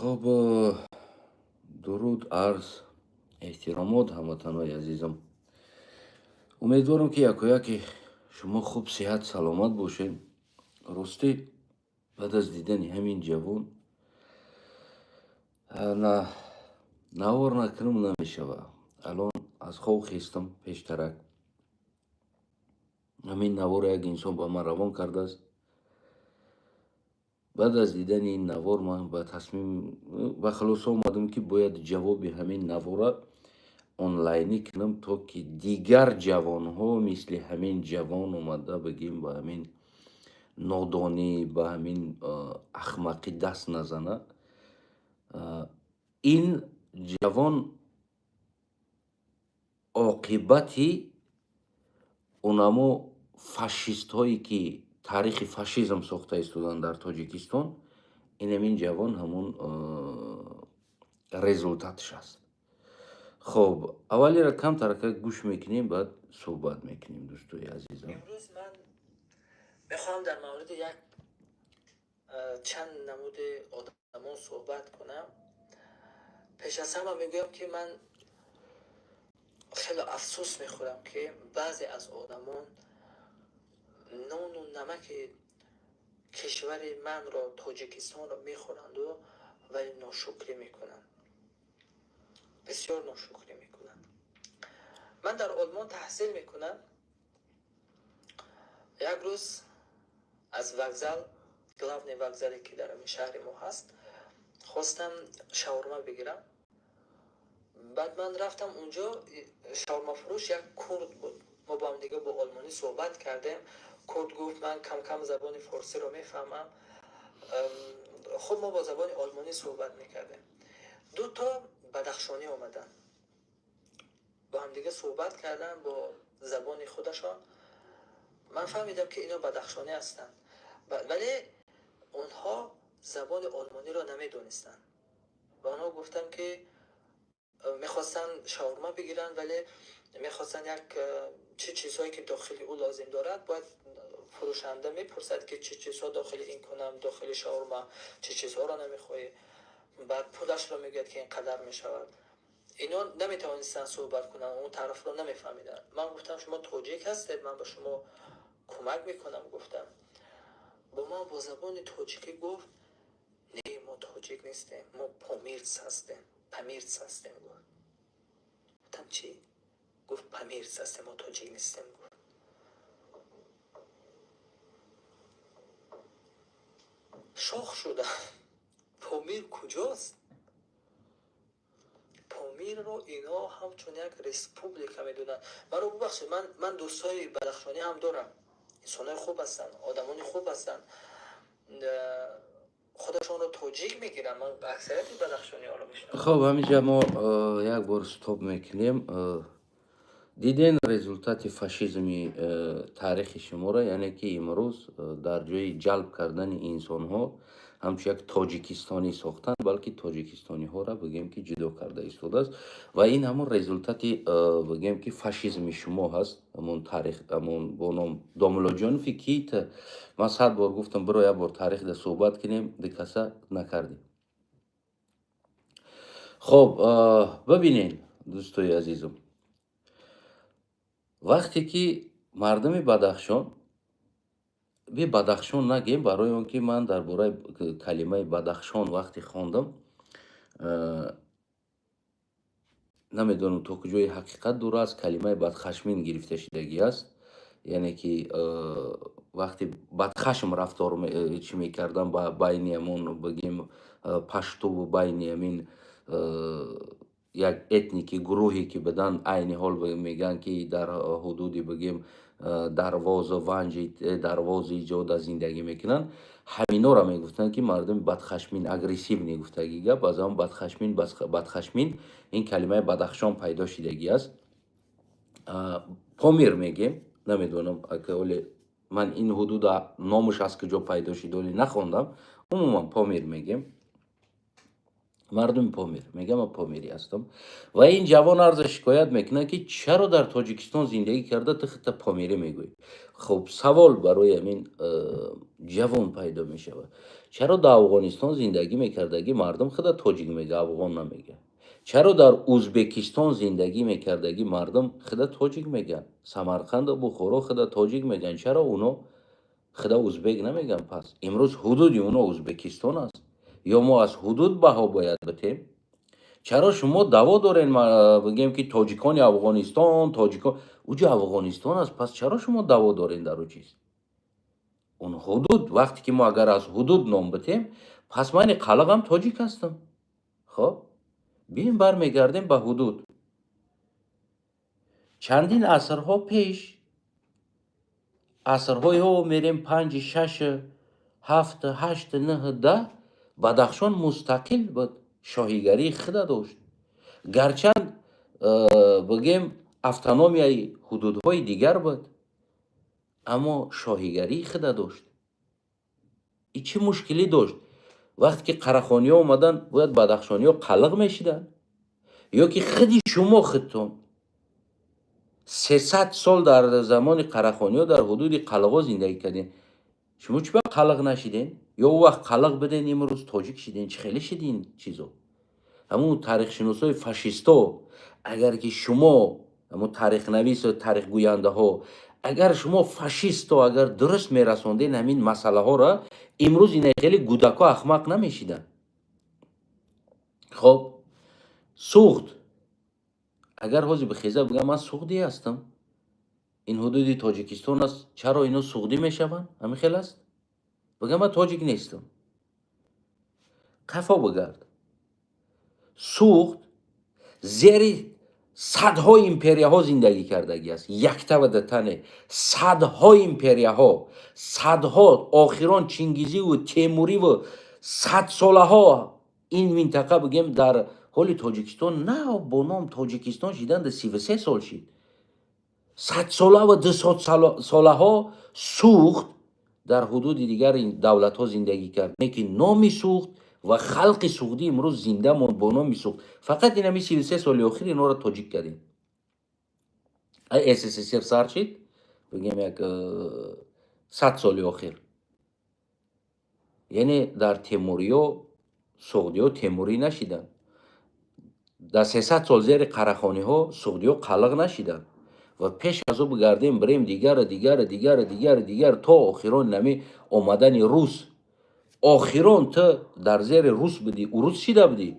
Хоб, дуруд, арз, эҳтиромот, ҳамватанои азизам. Умедворам, ки якояки шумо хуб, сиҳат, саломат бошед. Ростӣ, баъд аз дидани ҳамин ҷавон на навор накунам намешава. Алон аз хоб хестам пештарак. Ҳамин наворро як инсон ба ман равон кардааст. Баъд аз дидани ин навор ман ба тасмим, ба хулоса омадам, ки бояд ҷавоби ҳамин навора онлайнӣ кунам, то ки дигар ҷавонҳо мисли ҳамин ҷавон омада, бигем, ба ҳамин нодонӣ, ба ҳамин ахмақӣ даст назана. Ин ҷавон оқибати унамо фашистҳое, ки таърихи фашизм сохта истоданд дар Тоҷикистон, инамин ҷавон ҳамун результатш аст. Хоб, аввалеро камтарака гӯш мекунем, баъд суҳбат мекунем, дӯстои азизам. Имрӯз ман мехоҳам дар мавриди як чанд намуди одамон суҳбат кунам. Пеш аз ҳама мегӯям, ки ман хеле афсӯс мехӯрам, ки баъзе аз одамон нону намаки кишвари манро, Тоҷикистонро, мехӯранду, вале ношукрӣ мекунанд, бисёр ношукрӣ мекунанд. Ман дар Олмон таҳсил мекунам. Як рӯз аз вокзал, главный вокзале, ки дар ҳамин шаҳри мо ҳаст, хостам шаурма бигирам. Баъд ман рафтам унҷо, шаурмафурӯш як курд буд. Мо бо ҳамдига бо олмонӣ суҳбат кардем. Курд гуфт: «Ман кам-кам забони форсиро мефаҳмам». Хуб, мо бо забони олмонӣ суҳбат мекардем. Ду то бадахшонӣ омаданд, бо ҳамдига суҳбат карданд бо забони худашон. Ман фаҳмидам, ки ино бадахшонӣ ҳастанд, вале онҳо забони олмониро намедонистанд. Ба онҳо гуфтам, ки мехостанд шаурма бигиранд, вале мехостанд як чӣ чизҳое, ки дохили ӯ лозим дорад. Бояд фурӯшанда мепурсад, ки чӣ чизҳо дохили ин кунам, дохили шаурма чӣ чизҳоро намехоҳӣ. Баъд пулашро мегӯяд, ки ин қадар мешавад. Ино наметавонистанд суҳбат кунанд, он тарафро намефаҳмиданд. Ман гуфтам: «Шумо тоҷик ҳастед, ман ба шумо кӯмак мекунам», гуфтам. Бо ман бо забони тоҷикӣ гуфт: «Не, мо тоҷик нестем, мо помирц ҳастем, памирц ҳастем», гуфт. Гуфтам: «Чӣ?» Гуфт: «Памирц ҳастем, мо тоҷик нестем», гуфт. Шок шудам. Помир куҷост? Помирро ино ҳамчун як республика медонанд. Маро бубахшед, ман дӯстҳои бадахшонӣ ҳам дорам, инсонҳои хуб ҳастанд, одамони хуб ҳастанд, худашонро тоҷик мегиранд. Ман аксарияти бадахшониҳоро мешиносам. Хоб, ҳаминҷа мо як бор стоп мекунем. Диден результати фашизми таърихи шуморо, яъне ки имрӯз дар ҷои ҷалб кардани инсонҳо, ҳамчун як тоҷикистонӣ сохтан, балки тоҷикистониҳоро, бигем, ки ҷудо карда истодааст. Ва ин ҳамон результати, бигем, ки фашизми шумо ҳаст. Ҳамон таърих, ҳамон бо ном Домуллоҷонофи, ки ман 100 бор гуфтам, биро як бор таърихда суҳбат кунем, дикаса накардем. Хоб, бибинед, дӯстои азизум, вақте ки мардуми Бадахшон, би Бадахшон нагем, барои он ки ман дар бораи калимаи Бадахшон вақте хондам, намедонам, то куҷои ҳақиқат дур аст, калимаи бадхашмин гирифта шудагӣ аст, яъне ки вақте бадхашм рафтор чӣ мекардам ба байни ҳамон, бигем, паштуву байни ҳамин як этники гурӯҳе, ки будан, айни ҳол мегӯянд, ки дар ҳудуди, бигем, Дарвозу Ванҷи, Дарвози ҷода зиндагӣ мекунанд, ҳаминора мегуфтанд, ки мардуми бадхашмин, агрессивный гуфтагӣ гап. Аз ҳамон бадхашмин, бадхашмин ин калимаи Бадахшон пайдо шудагӣ аст. Помир мегем, намедонам, оле ман ин ҳудуда номаш аз куҷо пайдо шуд, оле нахондам. Умуман, Помир мегем. Мардуми Помир мегӯям, ман помирӣ ҳастам. Ва ин ҷавон арза шикоят мекунад, ки чаро дар Тоҷикистон зиндагӣ карда, ту худта помирӣ мегӯӣ? Хуб, савол барои ҳамин ҷавон пайдо мешавад: чаро дар Афғонистон зиндагӣ мекардагӣ мардум худа тоҷик мега, афғон намега? Чаро дар Узбекистон зиндагӣ мекардагӣ мардум худа тоҷик мегӯянд, Самарқанду Бухоро худа тоҷик мегӯянд, чаро уно худа узбек намегӯянд? Пас имрӯз ҳудуди уно Узбекистон аст ё мо аз ҳудуд баҳо бояд битем? Чаро шумо даъво дорен, бигем, ки тоҷикони Афғонистон, тоҷикон уҷо Афғонистон аст, пас чаро шумо даъво дорен дар ӯ чиз? Он ҳудуд, вақте ки мо агар аз ҳудуд ном битем, пас мани қалағам тоҷик ҳастам. Хоб, бием, бармегардем ба ҳудуд. Чандин асрҳо пеш, асрҳои мерем, панҷи, шашу, ҳафт, ҳашт, нӯҳ, 10, Бадахшон мустақил буд, шоҳигарии худа дошт. Гарчанд бигем, автономияи ҳудудҳои дигар буд, аммо шоҳигарии худа дошт. И чӣ мушкилӣ дошт? Вақте ки қарахониҳо омаданд, бояд бадахшониҳо қалиқ мешиданд? Ё ки худи шумо худтон 300 сол дар замони қарахониҳо дар ҳудуди қалиқҳо зиндагӣ кардем, шумо чӣ ба қалиқ нашиден? Ё ӯ вақт қалиқ биден, имрӯз тоҷик шиден? Чӣ хеле шидин чизо? Ҳамун таърихшиносои фашисто, агар ки шумо, ҳамун таърихнавису таърихгӯяндаҳо, агар шумо фашисто, агар дуруст мерасонден ҳамин масъалаҳоро, имрӯз ина хеле гудако ахмақ намешиданд. Хоб, Суғд, агар ҳозир бихеза бигӯям, ман суғдӣ ҳастам, ин ҳудуди Тоҷикистон аст, чаро ино суғдӣ мешаванд? Ҳамин хел аст? Бигӯям, ман тоҷик нестам, қафо бигард. Суғд зери садҳо империяҳо зиндагӣ кардагӣ аст, яктава датане, садҳо империяҳо, садҳо, охирон Чингизиву Темуриву, садсолаҳо ин минтақа, бигем, дар ҳоли Тоҷикистон нав бо ном Тоҷикистон шиданда 33 сол шид. Садсолаву дусадсолаҳо Суғд дар ҳудуди дигар давлатҳо зиндагӣ кард, лекин номи Суғд ва халқи суғдӣ имрӯз зинда монд бо номи Суғд. Фақат инами 33 соли охир инҳоро тоҷик кардем. СССР сар шид, бигем, як 100 соли охир. Яъне дар темуриё суғдиё темурӣ нашиданд, дар 300 сол зери қарахониҳо суғдиё қалиқ нашиданд. Ва пеш аз ӯ бигардем, бирем дигара, дигара, дигара, дигара, дигар, то охирон нами омадани рус. Охирон ту дар зери рус будӣ, урус шида будӣ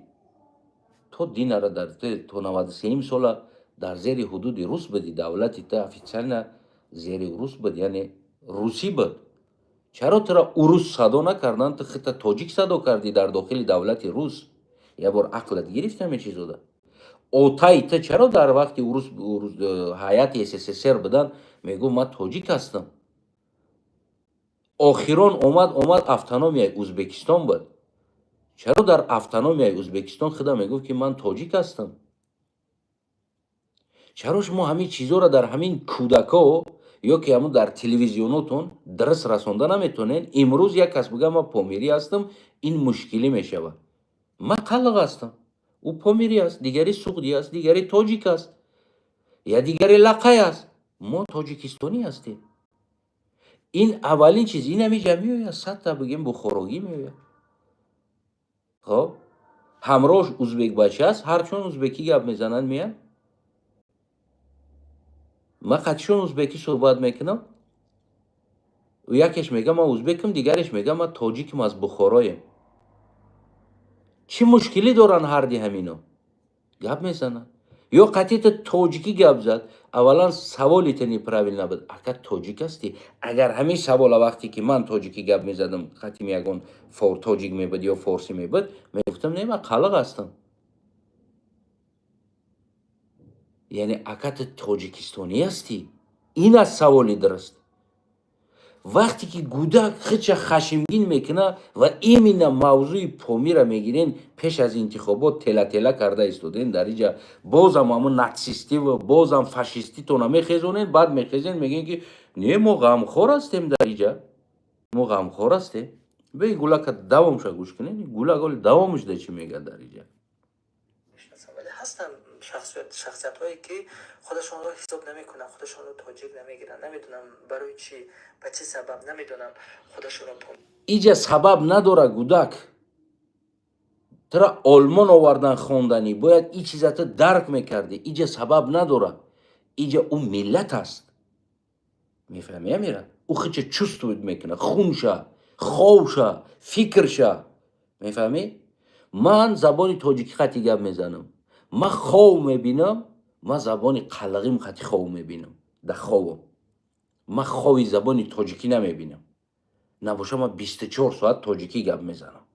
то динара, дар то 93-юм сола дар зери ҳудуди рус будӣ, давлати ту официально зери рус буд, яъне русӣ буд. Чаро тура урус садо накарданд, ту худта тоҷик садо кардӣ дар дохили давлати рус? Як бор ақлат гирифт ҳаме чизода? Отаи ту чаро дар вақти урус, ҳайати СССР будан, мегуфт, ман тоҷик ҳастам? Охирон омад, автономияи Узбекистон буд. Чаро дар автономияи Узбекистон худа мегуфт, ки ман тоҷик ҳастам? Чаро шумо ҳамин чизоро дар ҳамин кӯдако ё ки ҳамун дар телевизионотон дуруст расонда наметонед? Имрӯз як кас бигӯяд, ман помирӣ ҳастам, ин мушкилӣ мешавад. Ман қалиқ ҳастам, ӯ помирӣ аст, дигари суғдӣ аст, дигари тоҷик аст, я дигари лақай аст. Мо тоҷикистонӣ ҳастем. Ин аввалин чиз. Ин ҳамиҷа меояд, садта, бигем, бухорогӣ меояд. Хоб, ҳамроҳш узбекбача аст, ҳарчун узбекӣ гап мезананд, меяд. Ман қатишон узбекӣ суҳбат мекунам, якеш мега, ман узбекам, дигареш мега, ман тоҷикам, аз Бухороем. Чӣ мушкилӣ доранд? Ҳарди ҳамино гап мезананд. Ё қатъи тоҷикӣ гап зад, аввалан саволи та неправильно буд: ака, тоҷик ҳастӣ? Агар ҳамин савола вақте ки ман тоҷикӣ гап мезадам, қатим ягон тоҷик мебуд ё форсӣ мебуд, мегуфтам, не, ман қалиқ ҳастам. Яъне, ака, ту тоҷикистонӣ ҳастӣ? Ин аст саволи дуруст. Вақте ки гудак худша хашмгин мекунад ва именно мавзӯи Помира мегирен, пеш аз интихобот тела-тела карда истоден дар иҷа, бозам ҳамун натсистиву бозам фашиститона мехезонен. Баъд мехезен, мегӯен, ки не, мо ғамхор ҳастем, дар иҷа мо ғамхор ҳастем. Бе, гулака давомша гӯш кунед. Гулак оли давомш да чӣ мегӯяд дар иҷа. Мешиносам, вале ҳастанд шахсиятҳое, ки худашонро ҳисоб намекунанд, худашонро тоҷик намегиранд. Намедонам, барои чӣ, ба чӣ сабаб, намедонам, худашонро Иҷа сабаб надора, гудак. Тура Олмон овардан хонданӣ, бояд ин чизата дарк мекардӣ. Иҷа сабаб надора, иҷа ӯ миллат аст, мефаҳмӣ, Амира? Ӯ хича чувствует мекунад, хунша, ховша, фикрша, мефаҳмӣ? Ман забони тоҷикӣ қати гап мезанам, ман хов мебинам, ман забони қалғим қати хов мебинам. Дар ховам ман хови забони тоҷикӣ намебинам. Набоша, ман 24 соат тоҷикӣ гап мезанам,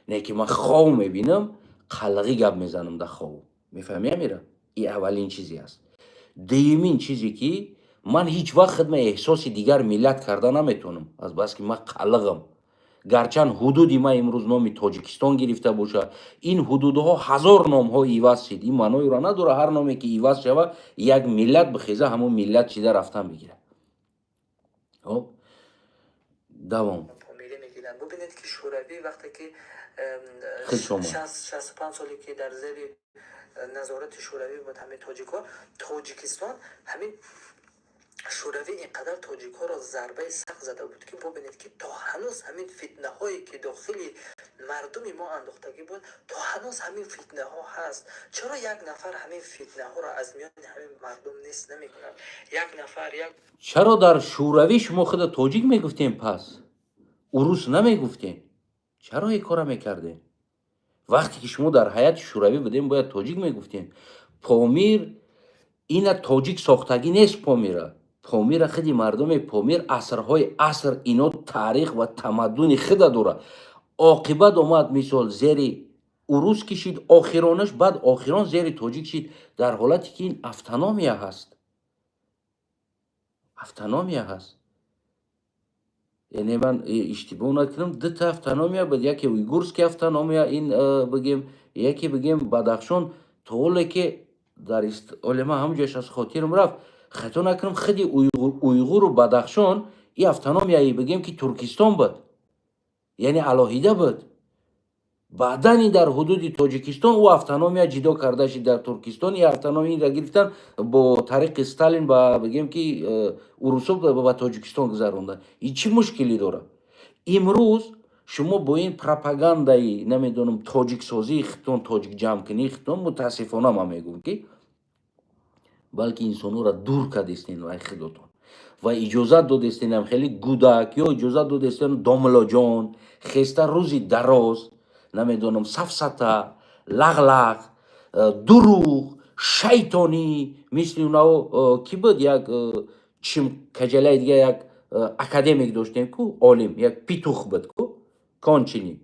не ки ман хов мебинам, қалғӣ гап мезанам дар хов, мефаҳмӣ, Амира? И аввалин чизе аст. Дуюмин чизе, ки ман ҳеҷ вақт хидма эҳсоси дигар миллат карда наметавонам, азбаски ман қалғам. Гарчанд ҳудуди ман имрӯз номи Тоҷикистон гирифта бошад, ин ҳудудҳо ҳазор номҳо иваз шид, ин маъноеро надорад. Ҳар номе ки иваз шава, як миллат бихеза, ҳамон миллат чида рафтан мегирад. Хоб, давом. Помирӣ мегиранд. Бубинед, ки Шӯравӣ вақте ки Хел шумо. 65 соле ки дар зери назорати Шӯравӣ буд ҳамин тоҷикҳо, Тоҷикистон, ҳамин Шӯравӣ ин қадар тоҷикҳоро зарбаи сахт зада буд, ки бубинед, ки то ҳанӯз ҳамин фитнаҳое, ки дохили мардуми мо андохтагӣ буд, то ҳанӯз ҳамин фитнаҳо ҳаст. Чаро як нафар ҳамин фитнаҳоро аз миёни ҳамин мардум нест намекунад? Як нафар, як Чаро дар Шӯравӣ шумо худа тоҷик мегуфтем, пас урус намегуфтем? Чаро ин кора мекардем? Вақте ки шумо дар ҳайати Шӯравӣ будем, бояд тоҷик мегуфтем. Помир ина тоҷик сохтагӣ нест. Помира худи мардуми Помир асрҳои аср ино таърих ва тамаддуни худа дорад. Оқибат омад, мисол, зери урус кишид охиронаш, баъд охирон зери тоҷик шид, дар ҳолате ки ин автономия ҳаст, автономия ҳаст. Яъне ман иштибоҳ накунам, дута автономия буд: яке уйгурский автономия, ин бигем, яке, бигем, Бадахшон. То ҳоле ки дар оле ман ҳамун ҷояш аз хотирам рафт, хато накунам, худи Уйғуру Бадахшон и автономияи, бигем, ки Туркистон буд, яъне алоҳида буд. Баъдан ин дар ҳудуди Тоҷикистон ӯ автономия ҷидо карда шид. Дар Туркистон и автономияро гирифтан, бо тариқи Сталин ба, бигем, ки урусо ба Тоҷикистон гузаронданд. И чӣ мушкилӣ дорад? Имрӯз шумо бо ин пропагандаи, намедонам, тоҷиксозии хитон, тоҷикҷамъкунии хитон, мутаассифона ман мегӯям, ки балки инсонҳоро дур кардестен вай худотон ва иҷозат додестенам хеле гудак ё иҷозат додестен домлоҷон хеста рӯзи дароз, намедонам, сафсата, лағлақ, дурӯғ, шайтонӣ, мисли унао ки буд, як чим каҷалаи дига, як академик доштем ку, олим, як петух буд ку, конченый.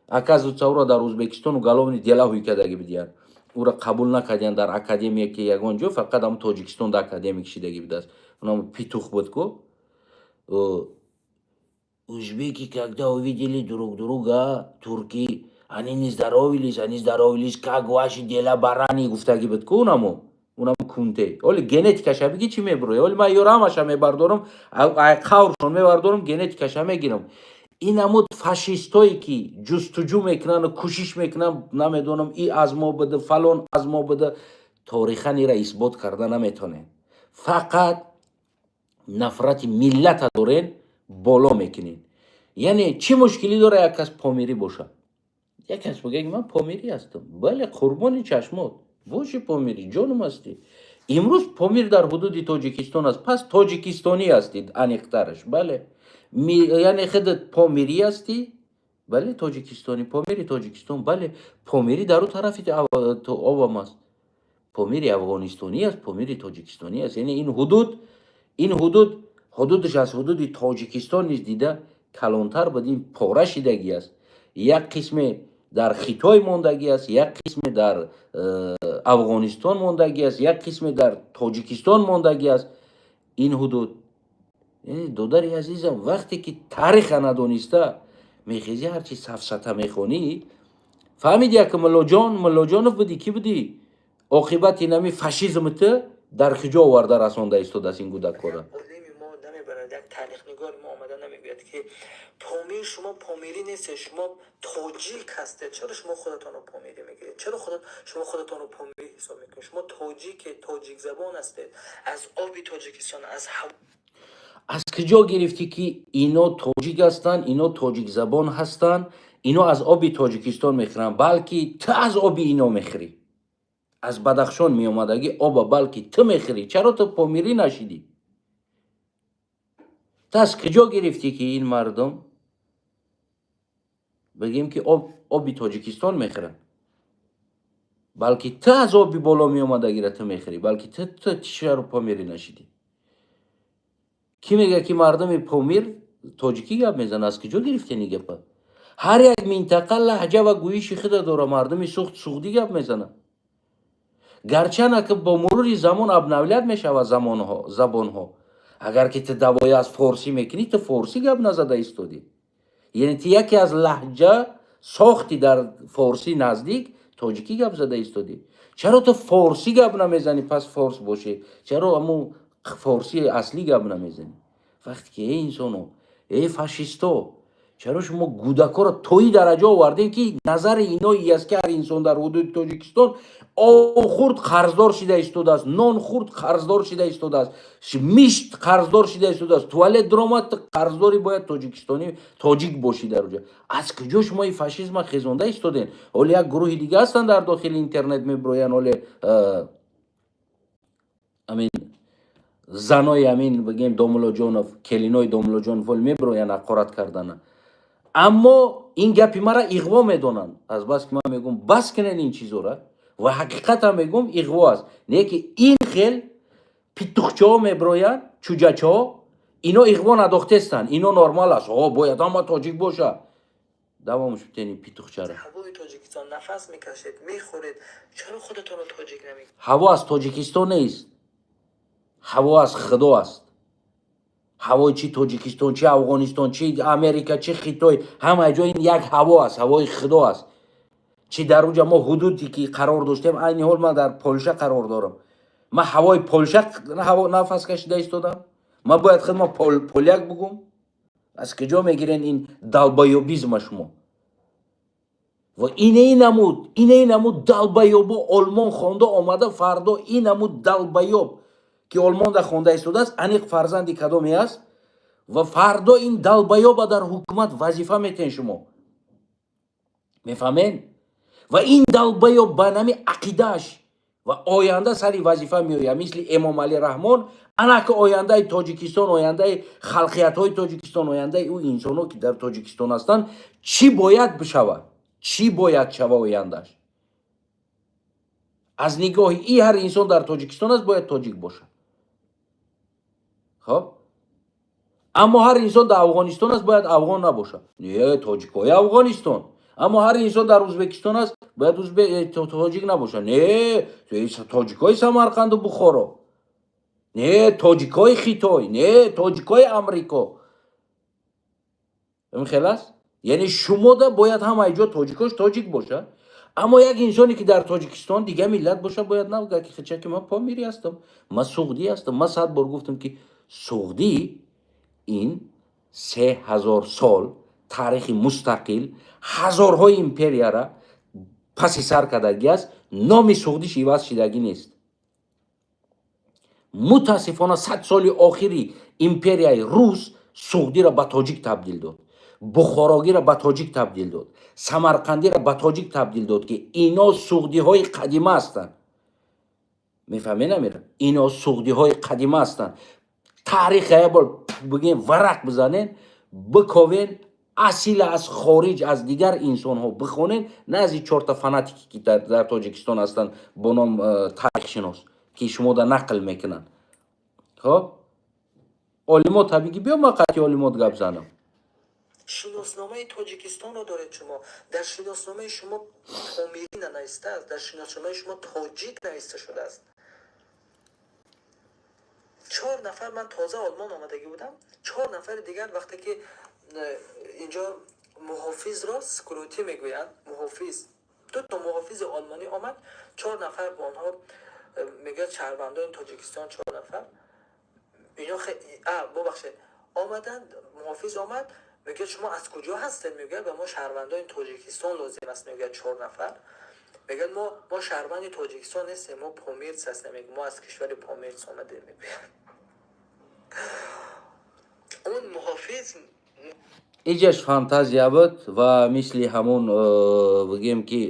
Оказывается, ӯро дар Ӯзбекистон уголовный дела ҳуй кардагӣ будиянд, ӯро қабул накардиянд дар академия, ки ягон ҷо, фақат ҳам Тоҷикистон да академик шидагӣ будааст. Унам петух буд ку. Узбеки, когда увидели друг друга, турки, они не здоровились, они здоровились: «Как ваши дела, бараны?» гуфтагӣ буд ку унаму кунте. Оли генетикаша биги, чӣ мебуроя? Оли ман ёро ҳамаша мебардорам, ай қавршон мебардорам, генетикаша мегирам. Ин амуд фашистое ки ҷустуҷӯ мекунану кӯшиш мекунанд, намедонам, и аз мо буда, фалон аз мо буда, тарихан ира исбот карда наметонем. Фақат нафрати миллата дорен, боло мекунен. Яъне чӣ мушкилӣ дора як кас помирӣ бошад? Як кас бигӯяд, ки ман помирӣ ҳастам. Бале, қурбони чашмот боши, помирӣ ҷонум ҳастӣ. Имрӯз Помир дар ҳудуди Тоҷикистон аст, пас тоҷикистонӣ ҳастӣ, аниқтараш. Бале, яъне худат помирӣ ҳастӣ, бале, тоҷикистонӣ, Помири Тоҷикистон. Бале, помирӣ дар ӯ тарафи обам аст, Помири афғонистонӣ аст, Помири тоҷикистонӣ аст. Яъне ин ҳудуд ҳудудаш аз ҳудуди Тоҷикистон низ дида калонтар буд. Ин пора шидагӣ аст, як қисме дар Хитой мондагӣ аст, як қисме дар Афғонистон мондагӣ аст, як қисме дар Тоҷикистон мондагӣ аст ин ҳудуд. Додари азизам, вақте ки тариха надониста мехезӣ, ҳарчи сафсата мехонӣ, фаҳмиди, яке Муллоҷон Муллоҷонов будӣ, кӣ будӣ? Оқибати нами фашизм ту дар куҷо оварда расонда истодааст ин гудаккора? Олими мо намебарад, як таърихнигори мо омада намегӯяд, ки Ки Помир, шумо помирӣ нестед, шумо тоҷик ҳастед. Чаро шумо худатонро помирӣ мегиред? Чаро шумо худатонро помирӣ ҳисоб мекунед? Шумо тоҷике, тоҷикзабон ҳастед, аз оби Тоҷикистон, аз Аз куҷо гирифтӣ, ки ино тоҷик ҳастанд, ино тоҷикзабон ҳастанд, ино аз оби Тоҷикистон мехӯранд? Балки ту аз оби ино мехӯрӣ, аз Бадахшон меомадагӣ оба балки ту мехӯрӣ. Чаро ту помирӣ нашидӣ? Ту аз куҷо гирифтӣ, ки ин мардум, бигем, ки оби Тоҷикистон мехӯранд? Балки ту аз оби боло меомадагира ту мехӯрӣ. Балки ту чаро помирӣ нашидӣ? Кӣ мега, ки мардуми Помир тоҷикӣ гап мезанад? Аз куҷо гирифтен ин гапа? Ҳар як минтақа лаҳҷа ва гӯиши худа дора. Мардуми Суғд суғдӣ гап мезанад, гарчана ки бо мурури замон обновлять мешавад забонҳо. Агар ки ту даъвоя аз форсӣ мекунӣ, ту форсӣ гап назада истодӣ, яъне ту яке аз лаҳҷа сохти дар форсӣ наздик тоҷикӣ гап зада истодӣ. Чаро ту форсӣ гап намезанӣ? Пас форс бошӣ, чаро ҳамун форсии аслӣ гап намезанӣ? Вақте ки, эй инсоно, эй фашисто, чаро шумо гудакҳоро то ин дараҷа овардем, ки назари ино и аст, ки ҳар инсон дар ҳудуди Тоҷикистон об хӯрд, қарздор шида истодааст, нон хӯрд, қарздор шида истодааст, мишт, қарздор шида истодааст, туалет дуромад, қарздори, бояд тоҷикистонӣ, тоҷик бошӣ дар оҷа. Аз куҷо шумо ин фашизма хезонда истодем? Ҳоле як гурӯҳи дига ҳастанд, дар дохили интернет мебироянд. Ҳоле амин занои амин, бигем, Домулоҷонов, келинои Домулоҷонов ҳоле мебироянд ҳақорат кардана. Аммо ин гапи мара иғво медонанд, азбаски ман мегӯм, бас кунед ин чизора, ва ҳақиқатам мегӯм, иғво аст. Не ки ин хел петухчаҳо мебироянд, чуҷачаҳо, ино иғво надохтестанд, ино нормал аст. О, бояд ҳама тоҷик боша. Давомш битени петухчара. Ҳавои Тоҷикистон нафас мекашед, мехӯред, чаро худатонро тоҷик намегиред? Ҳаво аз Тоҷикистон нест, ҳаво аз Худо аст. Ҳавои чи Тоҷикистон, чи Афғонистон, чи Америка, чи Хитой, ҳама ҷо ин як ҳаво аст, ҳавои Худо аст. Чи дар уҷа мо ҳудуде ки қарор доштем, айни ҳол ман дар Полша қарор дорам, ман ҳавои Полша нафас кашида истодам. Ман бояд худма поляк бугум? Аз куҷо мегирен ин долбоёбизма шумо? Ва инеи намуд долбоёбо Олмон хонда омада, фардо ин намуд долбоёб, ки Олмонда хонда истодааст, аниқ фарзанди кадоме аст, ва фардо ин долбоёба дар ҳукумат вазифа метен. Шумо мефаҳмен? Ва ин долбоёб ба нами ақидааш ва оянда сари вазифа меояд, мисли Эмомалӣ Раҳмон. Анаки ояндаи Тоҷикистон, ояндаи халқиятҳои Тоҷикистон, ояндаи ӯ инсонҳо, ки дар Тоҷикистон ҳастанд, чӣ бояд бишавад? Чӣ бояд шава ояндааш? Аз нигоҳи и ҳар инсон дар Тоҷикистон аст, бояд тоҷик бошад. Хоб, аммо ҳар инсон дар Афғонистон аст, бояд афғон набошад? Не, тоҷикҳои Афғонистон. Аммо ҳар инсон дар Ӯзбекистон аст, бояд тоҷик набошад? Не, тоҷикҳои Самарқанду Бухоро. Не, тоҷикҳои Хитой. Не, тоҷикҳои Амрико. Ин хел аст. Яъне шумода бояд ҳамаи ҷо тоҷикош тоҷик бошад, аммо як инсоне, ки дар Тоҷикистон дига миллат бошад, бояд нагӯяд, ки хича ки ман помирӣ ҳастам, ман суғдӣ ҳастам. Ман 100 бор гуфтам, ки суғдӣ ин 3000 сол таърихи мустақил, ҳазорҳои империяра паси сар кардагӣ аст. Номи суғдиш иваз шидагӣ нест. Мутаассифона, 100 соли охири империяи рус суғдиро ба тоҷик табдил дод, бухорогиро ба тоҷик табдил дод, самарқандиро ба тоҷик табдил дод, ки ино суғдиҳои қадима ҳастанд. Мефаҳмед, намира? Ино суғдиҳои қадима ҳастанд. Таъриха як бор бигем, варақ бизанен, биковен, асила аз хориҷ, аз дигар инсонҳо бихонен, на аз и чорта фанатике, ки дар Тоҷикистон ҳастанд бо ном таърихшинос, ки шумода нақл мекунанд. Хоб, олимот табиги, биё, ман қатъи олимот гап занам. Шиносномаи Тоҷикистонро доред шумо. Дар шиносномаи шумо помирӣ нанавистааст, дар шиносномаи шумо тоҷик нависта шудааст. Чор нафар, ман тоза Олмон омадагӣ будам, чор нафари дигар, вақте ки инҷо муҳофизро Security мегӯянд, муҳофиз, дуто муҳофизи олмонӣ омад, чор нафар бо онҳо, мегӯяд, шаҳрвандони Тоҷикистон чор нафар ино, бубахшед, омаданд, муҳофиз омад. Мегӯяд: «Шумо аз куҷо ҳастед?» Мегӯяд: «Ба мо шаҳрвандони Тоҷикистон лозим аст», мегӯяд, чор нафар. Мегӯяд: Мо шаҳрванди Тоҷикистон нестем, мо помирц ҳастем», мегӯяд, «мо аз кишвари Помирц омадем», мегӯяд. Он муҳофиз Иҷаш фантазия буд ва мисли ҳамон бигем, ки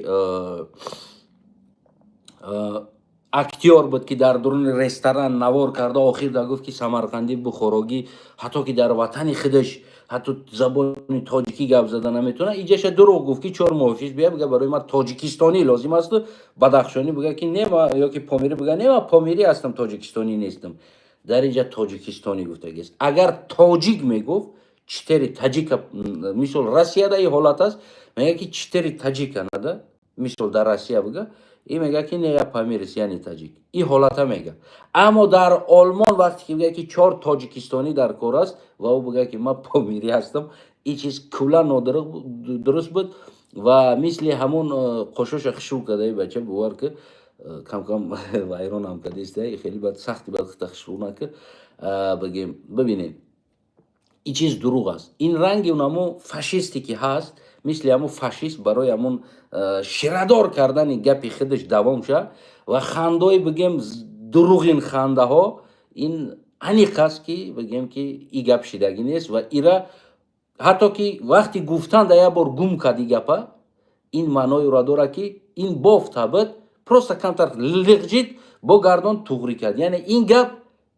актёр буд, ки дар дуруни ресторан навор карда, охир да гуфт, ки самарқандӣ, бухорогӣ, ҳатто ки дар ватани худаш ҳатто забони тоҷикӣ гап зада наметавонад. Иҷаша дурӯғ гуфт, ки чор муҳофиз бия, бига: «Барои ман тоҷикистонӣ лозим асту бадахшонӣ бига, ки не, ё ки помирӣ бига: «Не, ман помирӣ ҳастам, тоҷикистонӣ нестам». Дар инҷа тоҷикистонӣ гуфтагист. Агар тоҷик мегуфт, четыре таджика, мисол, Россияда и ҳолат аст, мега, ки четыре таджика надо, мисол, дар Россия бига, и мега, ки не, я памирец, я не таджик. И ҳолата мега. Аммо дар Олмон вақте ки мега, ки чор тоҷикистонӣ дар кор аст, ва ӯ бига, ки ман помирӣ ҳастам, и чиз куллан нодуруст буд. Ва мисли ҳамон қошоша хушрӯ кардаи бача, бовар ки, камкам вайронам кардеста, хеле бад, сахти бад хушрӯ накард. Бигем, бибинед, ин чиз дурӯғ аст. Ин ранги унамо фашисте ки ҳаст, мисли ҳамун фашист барои ҳамун ширадор кардани гапи худаш давом шад ва хандаои, бигем, дурӯғин хандаҳо. Ин аниқ аст, ки бигем, ки и гап шидагӣ нест. Ва ира ҳатто ки вақти гуфтан да як бор гум кард и гапа, ин маъноеро дорад, ки ин бофта буд, просто камтар лиғҷид, бо гардон туғрӣ кард. Яъне ин гап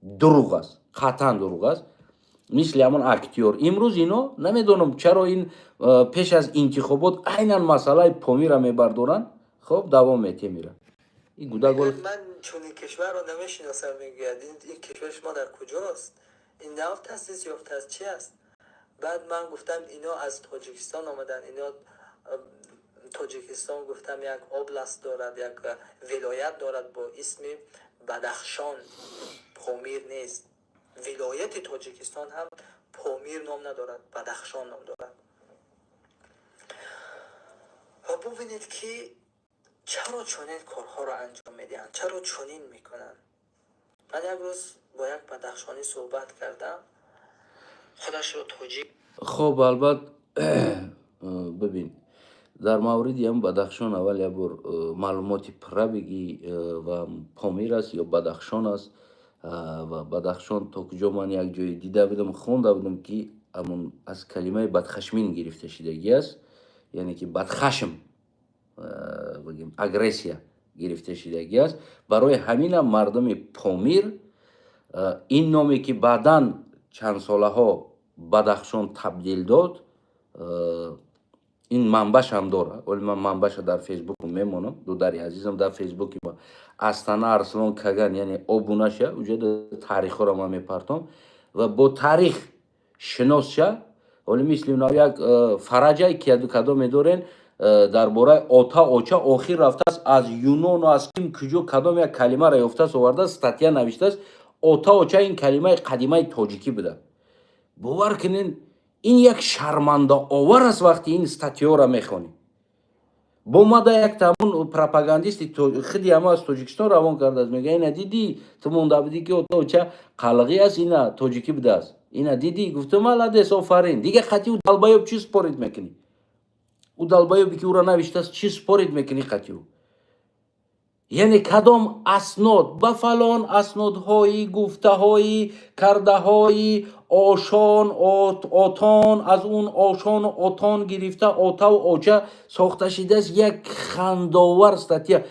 дурӯғ аст, қатъан дурӯғ аст. Мисли ҳамон актёр имрӯз ино намедонам чаро ин пеш аз интихобот айнан масъалаи Помира мебардоранд. Хоб, давом метиҳем ира ин гудагол. «Ман чунин кишварро намешиносам», мегӯяд. Ин кишвари шумо дар куҷост? Ин нав таъсис ёфтааст, чи аст?» Баъд ман гуфтам: «Ино аз Тоҷикистон омаданд, ино Тоҷикистон», гуфтам, «як область дорад, як вилоят дорад бо исми Бадахшон, Помир нест. Вилояти Тоҷикистон ҳам Помир ном надорад, Бадахшон ном дорад». Ва бубинед, ки чаро чунин корҳоро анҷом медиҳанд, чаро чунин мекунанд. Ман як рӯз бо як бадахшонӣ суҳбат кардам, худашро тоҷик Хоб, албат, бибин, дар мавриди ҳам Бадахшон аввал як бор маълумоти пурра бигӣ ва Помир аст ё Бадахшон аст. Ва Бадахшон то куҷо ман як ҷое дида будам, хонда будам, ки ҳамон аз калимаи бадхашмин гирифта шудагӣ аст, яъне ки бадхашм, бигем, агрессия гирифта шудагӣ аст. Барои ҳаминам мардуми Помир ин номе, ки баъдан чанд солаҳо Бадахшон табдил дод, ин манбашам дорад. Оли ман манбаша дар Фейсбукум мемонам. Дудари азизам, дар Фейсбуки ма Астана Арслон Каган, яъне обунаша, уҷода таърихҳоро ман мепартом ва бо таърих шиносша. Оли мисли унав як фараҷае, ки кадом медорен, дар бораи ота оча охир рафтааст, аз Юнону аз ким куҷо кадом як калимаро ёфтааст, овардааст, статья навиштааст. Ота оча ин калимаи қадимаи тоҷикӣ буда. Бовар кунен, ин як шармандаовар аст, вақти ин статьяро мехонӣ. Бо мада як тамон пропагандисти худи ҳама аз Тоҷикистон равон кардааст, мега: «Ина дидӣ, ту монда будӣ, ки ота оча қалғӣ аст, ина тоҷикӣ будааст, ина дидӣ?» Гуфтам: «Молодец, офарин». Дига қатъи ӯ долбоёб чӣ спорить мекунӣ? Ӯ долбоёбе, ки ӯро навиштааст, чӣ спорить мекунӣ қатъи ӯ? Яъне кадом аснод, ба фалон аснодҳои гуфтаҳои кардаҳои ошон, отон, аз он ошону отон гирифта отаву оча сохта шидааст? Як хандовар статья.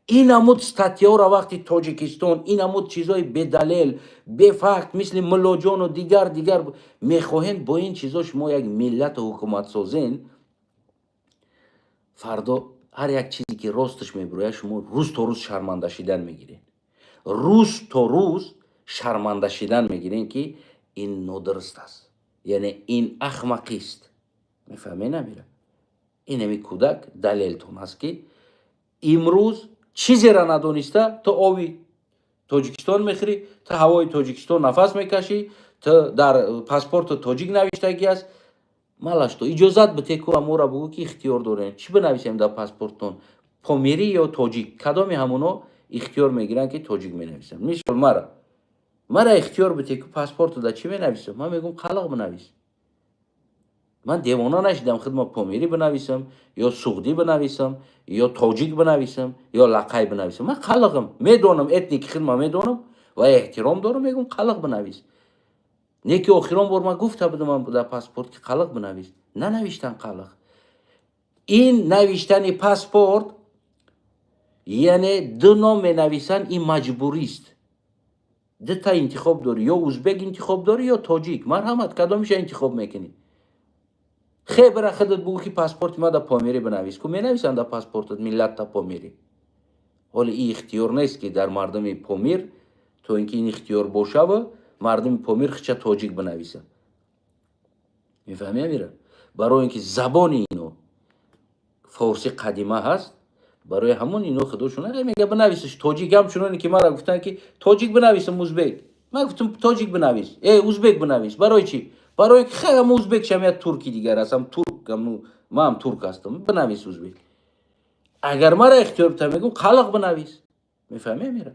Ин амуд статьяро вақти Тоҷикистон, ин амуд чизҳои бедалел, бефакт, мисли Муллоҷону дигар дигар мехоҳем, бо ин чизҳо шумо як миллату ҳукумат созен. Фардо ҳар як чизе, ки росташ мебирояд, шумо рӯз то рӯз шарманда шидан мегиред, рӯз то рӯз шарманда шидан мегирем, ки ин нодуруст аст, яъне ин ахмақист. Мефаҳмед, намира? Инами кӯдак далелтон аст, ки имрӯз чизеро надониста ту оби Тоҷикистон мехӯрӣ, ту ҳавои Тоҷикистон нафас мекашӣ, ту дар паспорту тоҷик навиштагӣ аст. Малаш, то иҷозат бите ку амора бугӯ, ки ихтиёр дорем, чӣ бинависем дар паспорттон, помирӣ ё тоҷик? Кадоми ҳамуно ихтиёр мегиранд, ки тоҷик менависанд? Мисол, мара ихтиёр бите ку паспорту дар чӣ менависам, ман мегӯм: «Қалақ бинавис». Ман девона нашидам худма помирӣ бинависам ё суғдӣ бинависам ё тоҷик бинависам ё лақай бинависам. Ман қалиғам, медонам, этники худма медонам ва эҳтиром дорам, мегӯм, қалиқ бинавис. Не ки охирон бор ман гуфта будам дар паспорт, ки қалиқ бинавис, нанавиштан қалиқ. Ин навиштани паспорт, яъне ду ном менависанд, ин маҷбурист. Дута интихоб дорӣ: ё узбек интихоб дорӣ, ё тоҷик. Марҳамат, кадомиша интихоб мекунӣ? Хе, бира худат бугӯ, ки паспорти ма да помирӣ бинавис ку. Менависанд дар паспортат миллатта помирӣ. Ҳоле ин ихтиёр нест, ки дар мардуми Помир, то ин ки ин ихтиёр бошава, мардуми Помир хича тоҷик бинависа. Мефаҳмӣ, Амира? Барои ин ки забони ино форси қадима ҳаст, барои ҳамон ино худошон мега, бинависаш тоҷик. Ҳамчуноне ки мара гуфтанд, ки тоҷик бинависам, узбек. Ман гуфтам, тоҷик бинавис, узбек бинавис. Барои чӣ? Барои ки хеле узбек шам, як турки дигар ҳастам, турк, маам турк ҳастам, бинавис узбек. Агар мара ихтиёр бита, мегӯм, қалиқ бинавис. Мефаҳмӣ, Амира?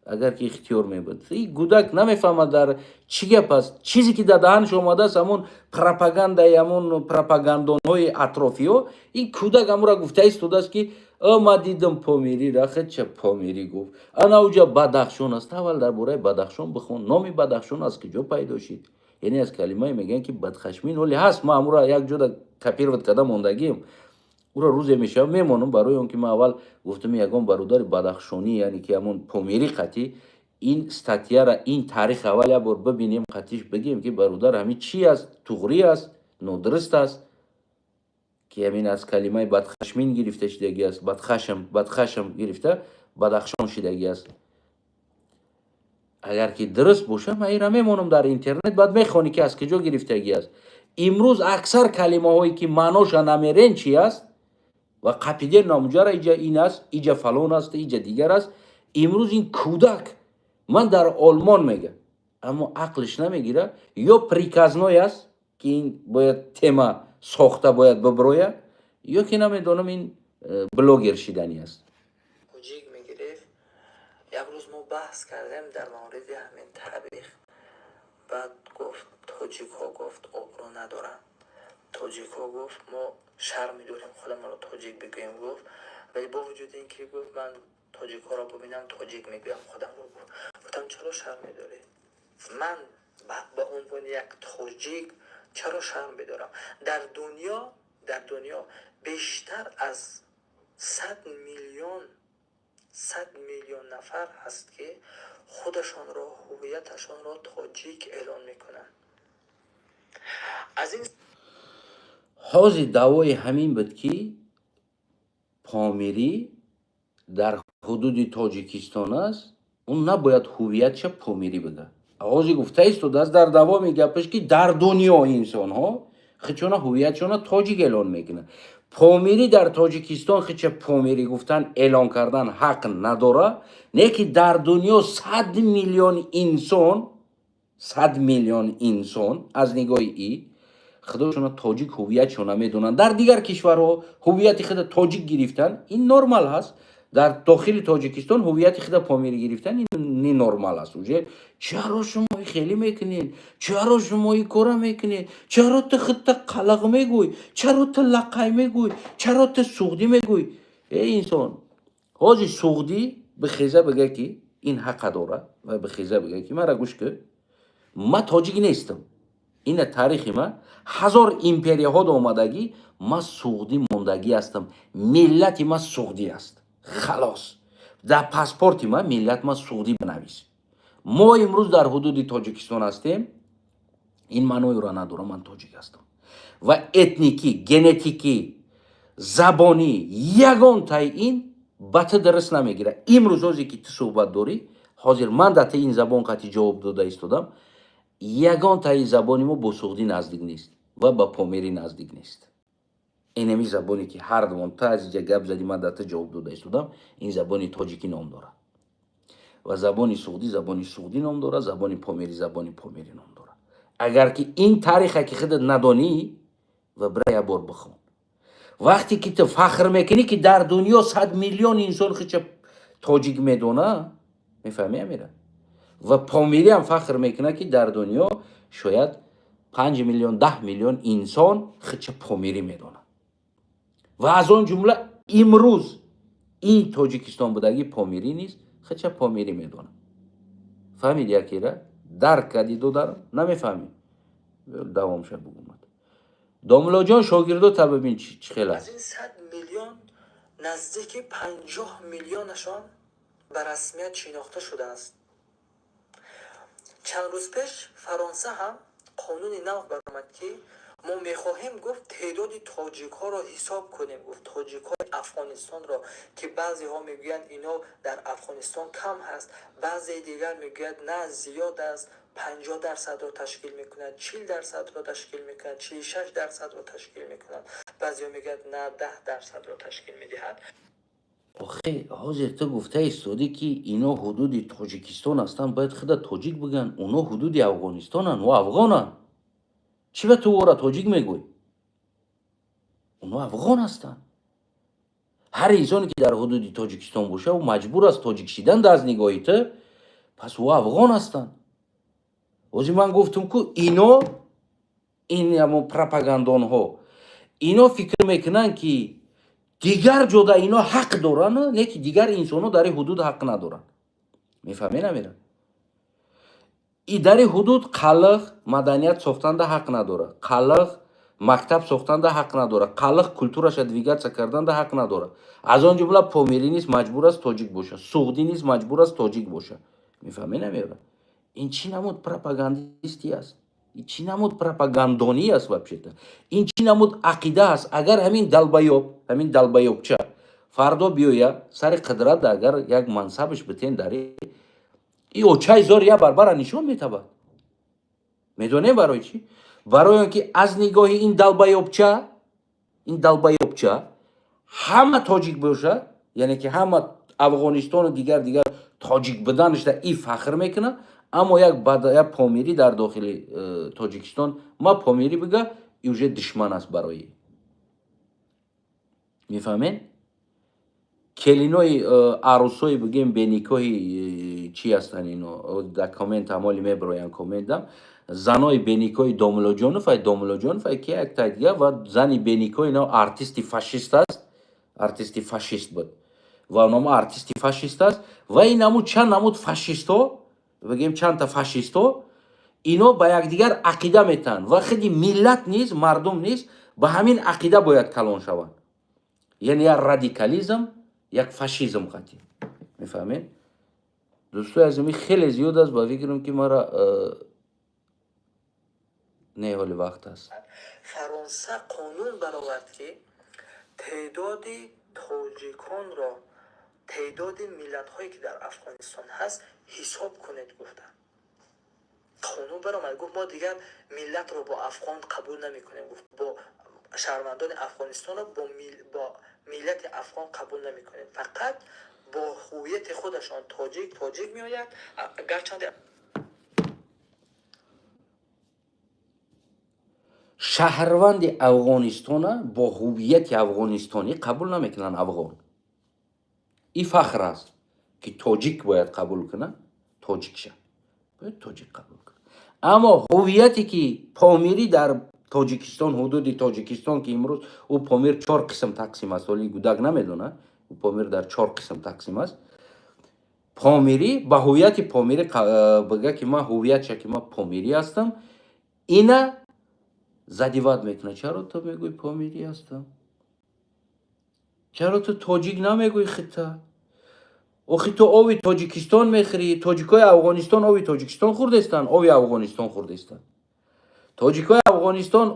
Агар ки ихтиёр мебуд. И гудак намефаҳмад, дар чӣ гап аст. Чизе ки дар даҳанш омадааст, ҳамон пропагандаи ҳамон пропагандонҳои атрофиҳо, ин кӯдак ҳамонро гуфта истодааст, ки ӯ ма дидам помирира, хеча помирӣ гуфт. Ана уҷа Бадахшон аст. Аввал дар бораи Бадахшон бихон, номи Бадахшон аз куҷо пайдо шид. Яъне аз калимае мегӯянд, ки бадхашмин ҳоле ҳаст. Ма ҳамуро як ҷода копировать карда мондагием, уро рӯзе мешавам, мемонам. Барои он ки ман аввал гуфтам, ягон бародари бадахшонӣ, яъне ки ҳамон помирӣ қатӣ ин статьяра, ин таърих аввал як бор бибинем, қатиш бигем, ки бародар, ҳамин чӣ аст, туғрӣ аст, нодуруст аст, ки ҳамин аз калимаи бадхашмин гирифта шидагӣ аст, бадхашм, бадхашм гирифта Бадахшон шидагӣ аст. Агар ки дуруст боша, ман инра мемонам дар интернет, баъд мехонӣ, ки аз куҷо гирифтагӣ аст. Имрӯз аксар калимаҳое ки маъноша намерен чи аст ва қапиден намуҷара, иҷа ин аст, иҷа фалон аст, иҷа дигар аст. Имрӯз ин кӯдак ман дар Олмон мега, аммо ақлиш намегира, ё приказной аст, ки ин бояд тема сохта бояд биброя, ё ки намедонам, ин блогер шидани аст. Тоҷик мегирифт. Як рӯз мо баҳс кардем дар мавриди ҳамин таърих. Баъд гуфт, тоҷикҳо, гуфт, обрӯ надоранд, тоҷикҳо, гуфт, мо шарм медорем худамонро тоҷик бигӯем, гуфт. Вале бо вуҷуди ин ки гуфт, ман тоҷикҳоро бубинам, тоҷик мегӯям худамро, гуфт. Гуфтам, чаро шарм медорӣ? Ман ба унвони як тоҷик чаро шарм бидорам? Дар дунё бештар аз 100 миллион, 100 миллион нафар ҳаст, ки худашонро, ҳуввияташонро тоҷик эълон мекунанд. Аз ин Ҳозир даъвои ҳамин буд, ки помирӣ дар ҳудуди Тоҷикистон аст, ӯ набояд ҳуввиятша помирӣ буда. Ҳозир гуфта истодааст дар давоми гапаш, ки дар дунё инсонҳо хичона ҳуввиятшона тоҷик эълон мекунанд, помирӣ дар Тоҷикистон хича помирӣ гуфтан, эълон кардан ҳақ надора. Не ки дар дунё 100 миллион инсон, 100 миллион инсон аз нигоҳи и худошона тоҷик ҳуввиятшона медонанд. Дар дигар кишварҳо ҳуввияти худа тоҷик гирифтан ин нормал ҳаст, дар дохили Тоҷикистон ҳуввияти худа помирӣ гирифтан ин ненормал аст уже. Чаро шумо хеле мекунед? Чаро шумо ин кора мекунед? Чаро ту худта қалақ мегӯй? Чаро ту лақай мегӯй? Чаро ту суғдӣ мегӯй? Э, инсон, ҳозир суғдӣ бихеза бига, ки ин ҳақа дора, ва бихеза бига, ки мара гӯш кӯ, ма тоҷик нестам, ина таърихи ма, ҳазор империяҳо омадагӣ, ма суғдӣ мондагӣ ҳастам, миллати ма суғдӣ аст, халос. Дар паспорти ма миллат ма суғдӣ бинавис. Мо имрӯз дар ҳудуди Тоҷикистон ҳастем, ин маъноеро надорам ман тоҷик ҳастам. Ва этникӣ, генетикӣ, забонӣ ягонтаи ин ба ту дуруст намегирад. Имрӯз ҳозе ки ту суҳбат дорӣ, ҳозир ман дар ти ин забон қатъи ҷавоб дода истодам, ягонтаи забони мо бо суғдӣ наздик нест ва ба помирӣ наздик нест. Инами забоне ки ҳар дувон ту аз иҷа гап задӣ, ман дар ту ҷавоб дода истодам, ин забони тоҷикӣ ном дорад ва забони суғдӣ забони суғдӣ ном дорад, забони помирӣ забони помирӣ ном дорад. Агар ки ин тариха ки худат надонӣ, ва бира як бор бихон. Вақте ки ту фахр мекунӣ, ки дар дунё 100 миллион инсон хича тоҷик медона, мефаҳмӣ, Амира? Ва помириам фахр мекунад, ки дар дунё шояд 5 миллион, 10 миллион инсон худша помирӣ медонад ва аз он ҷумла имрӯз ин Тоҷикистон будагӣ помирӣ низ худша помирӣ медонад. Фаҳмид якера? Дарк кардӣ, додарам? Намефаҳмӣ? Давомша бугумад. Домулоҷон, шогирдота бибин, чӣ хел Аз аст. ин 100 миллион наздики 50 миллионашон ба расмият шинохта шудааст. Чанд рӯз пеш Фаронса ҳам қонуни нав баромад, ки мо мехоҳем, гуфт, теъдоди тоҷикҳоро ҳисоб кунем, гуфт, тоҷикҳои Афғонистонро, ки баъзеҳо мегӯянд, ино дар Афғонистон кам ҳаст, баъзеи дигар мегӯяд, на, зиёд аст, 50%-ро ташкил мекунад, 40%-ро ташкил мекунад, 46%-ро ташкил мекунад, баъзеҳо мегӯяд, на, 10%-ро ташкил медиҳад. Охе, ҳозир ту гуфта истодӣ, ки ино ҳудуди Тоҷикистон ҳастанд, бояд худа тоҷик бигӯянд. Оно ҳудуди Афғонистонанд, о афғонанд. Чӣ ба ту ора тоҷик мегӯй? Оно афғон ҳастанд. Ҳар инсоне, ки дар ҳудуди Тоҷикистон боша, ӯ маҷбур аст тоҷик шидан аз нигоҳи ту, пас ӯ афғон ҳастанд. Ҳозир ман гуфтам, ку ино, ин ҳамон пропагандонҳо, ино фикр мекунанд, ки дигар ҷода ино ҳақ доранд, не ки дигар инсонҳо дар ин ҳудуд ҳақ надоранд. Мефаҳме, намера? И дар ин ҳудуд қалиқ маданият сохтанда ҳақ надорад, қалиқ мактаб сохтанда ҳақ надорад, қалиқ культураша двигаться карданда ҳақ надорад. Аз он ҷумла помирӣ низ маҷбур аст тоҷик бошад, суғдӣ низ маҷбур аст тоҷик бошад. Мефаҳме, намера? Ин чӣ намуд пропагандистӣ аст? Ин чӣ намуд пропагандонӣ аст вообще-то? Ин чӣ намуд ақида аст? Агар ҳамин долбоёб, ҳамин долбоёбча фардо биёя сари қудрат, агар як мансабаш битен, дари и очаи зор я барбара нишон метабад. Медонем барои чӣ? Барои он ки аз нигоҳи ин долбоёбча, ин долбоёбча ҳама тоҷик бошад, яъне ки ҳама Афғонистону дигар дигар тоҷик буданашда и фахр мекунад, аммо як помирӣ дар дохили Тоҷикистон ма помирӣ бига, и уже душман аст барои. Мефаҳмед? Келинои арӯсои, бигем, беникоҳи чӣ ҳастанд ино? Дар коммент ҳамоли мебироянд, комментам занои беникоҳи Домулоҷонов, ай Домулоҷонов, ай ки як тай дига ва зани беникоҳи ино артисти фашист аст, артисти фашист буд ва нома артисти фашист аст. Ва ин намуд чанд намуд фашистҳо, бигем, чандта фашистҳо, ино ба якдигар ақида метаҳанд ва худи миллат низ, мардум низ ба ҳамин ақида бояд калон шаванд. Яъне як радикализм, як фашизм қатӣ. Мефаҳмед, дӯстои азими? Хеле зиёд аст. Ба фикрам, ки мара не, ҳоли вақт аст. Фаронса қонун баровард, ки теъдоди тоҷиконро, теъдоди миллатҳое, ки дар Афғонистон ҳаст, ҳисоб кунед, гуфтанд. Қонун баромад, гуфт, мо дигар миллатро бо афғон қабул намекунем, гуфт, бо шаҳрвандони Афғонистонро бо миллати афғон қабул намекунем, фақат бо ҳувияти худашон тоҷик тоҷик меояд, гарчанде Шаҳрванди Афғонистона бо ҳувияти афғонистонӣ қабул намекунанд. Афғон и фахр аст, ки тоҷик бояд қабул кунад, тоҷикша бояд тоҷик қабул кунад, аммо ҳувияте ки помирӣ дар Тоҷикистон, ҳудуди Тоҷикистон, ки имрӯз ӯ Помир чор қисм тақсим аст, ҳоли гудак намедонад, ӯ Помир дар чор қисм тақсим аст. Помирӣ ба ҳувияти помирӣ бига, ки ман ҳувиятша, ки ман помирӣ ҳастам, ина задевать мекунад. Чаро ту мегӯй помирӣ ҳастам? Чаро ту тоҷик намегӯй хита? Охи ту ови Тоҷикистон мехӯрӣ. Тоҷикои Афғонистон ови Тоҷикистон хӯрдестанд, ови Афғонистон хӯрдестанд. Тоҷикои Афғонистон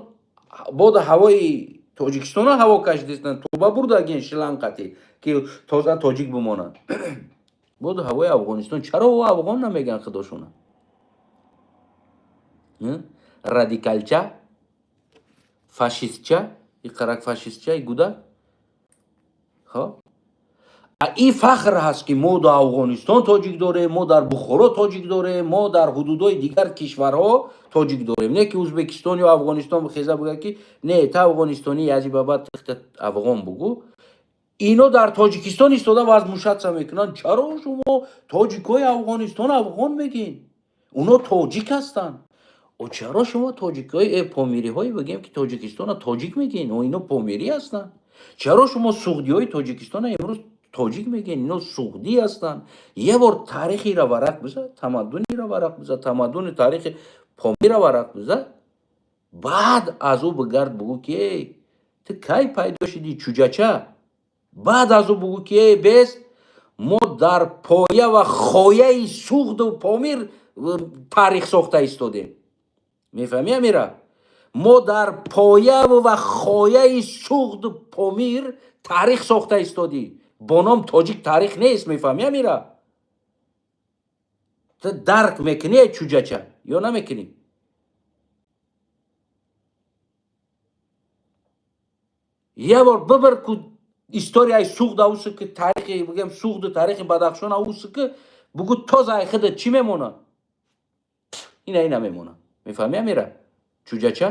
боду ҳавои Тоҷикистона ҳаво кашидестанд, туба бурдаген шлангқати, ки тоза тоҷик бимонанд. Боду ҳавои Афғонистон, чаро ӯ афғон намегӯянд худошона? Радикалча, фашистча, иқарак фашистча, гудак. Хоб, ин фахр ҳаст, ки мо дар Афғонистон тоҷик дорем, мо дар Бухоро тоҷик дорем, мо дар ҳудудҳои дигар кишварҳо тоҷик дорем. Не ки Ӯзбекистон ё Афғонистон бихеза бигӯяд, ки не, та афғонистонӣ, ази ба баъд афғон бугӯ. Ино дар Тоҷикистон истода возмущаться мекунанд: чаро шумо тоҷикҳои Афғонистон афғон мегин? Оно тоҷик ҳастанд. Чаро шумо тоҷикҳои помириҳое бигем, ки Тоҷикистона тоҷик мегӯен, ино помирӣ ҳастанд? Чаро шумо суғдиҳои Тоҷикистона имрӯз тоҷик мегӯен, ино суғдӣ ҳастанд? Як бор таърихиро варақ биза, тамаддуниро варақ биза, тамаддуни таърихи Помира варақ биза, баъд аз ӯ бигард, бугӯ ки эй, ту кай пайдо шудӣ, чуҷача? Баъд аз ӯ бугӯ ки эй бес, мо дар поя ва хояи Суғду Помир таърих сохта истодем. Мефаҳмӣ, Амира? Мо дар появу ва хояи Суғду Помир таърих сохта истодӣ. Бо ном тоҷик таърих нест, мефаҳмӣ, Амира? Ту дарк мекунӣ, чуҷача, ё намекунӣ? Як бор бибир ку историяи Суғд ауси, ки таърихи бигем Суғду таърихи Бадахшон ауси, ки бугӯ тоза ай худат чӣ мемонад? Ина мемонад. Мефаҳмӣ, Амира? Чуҷача?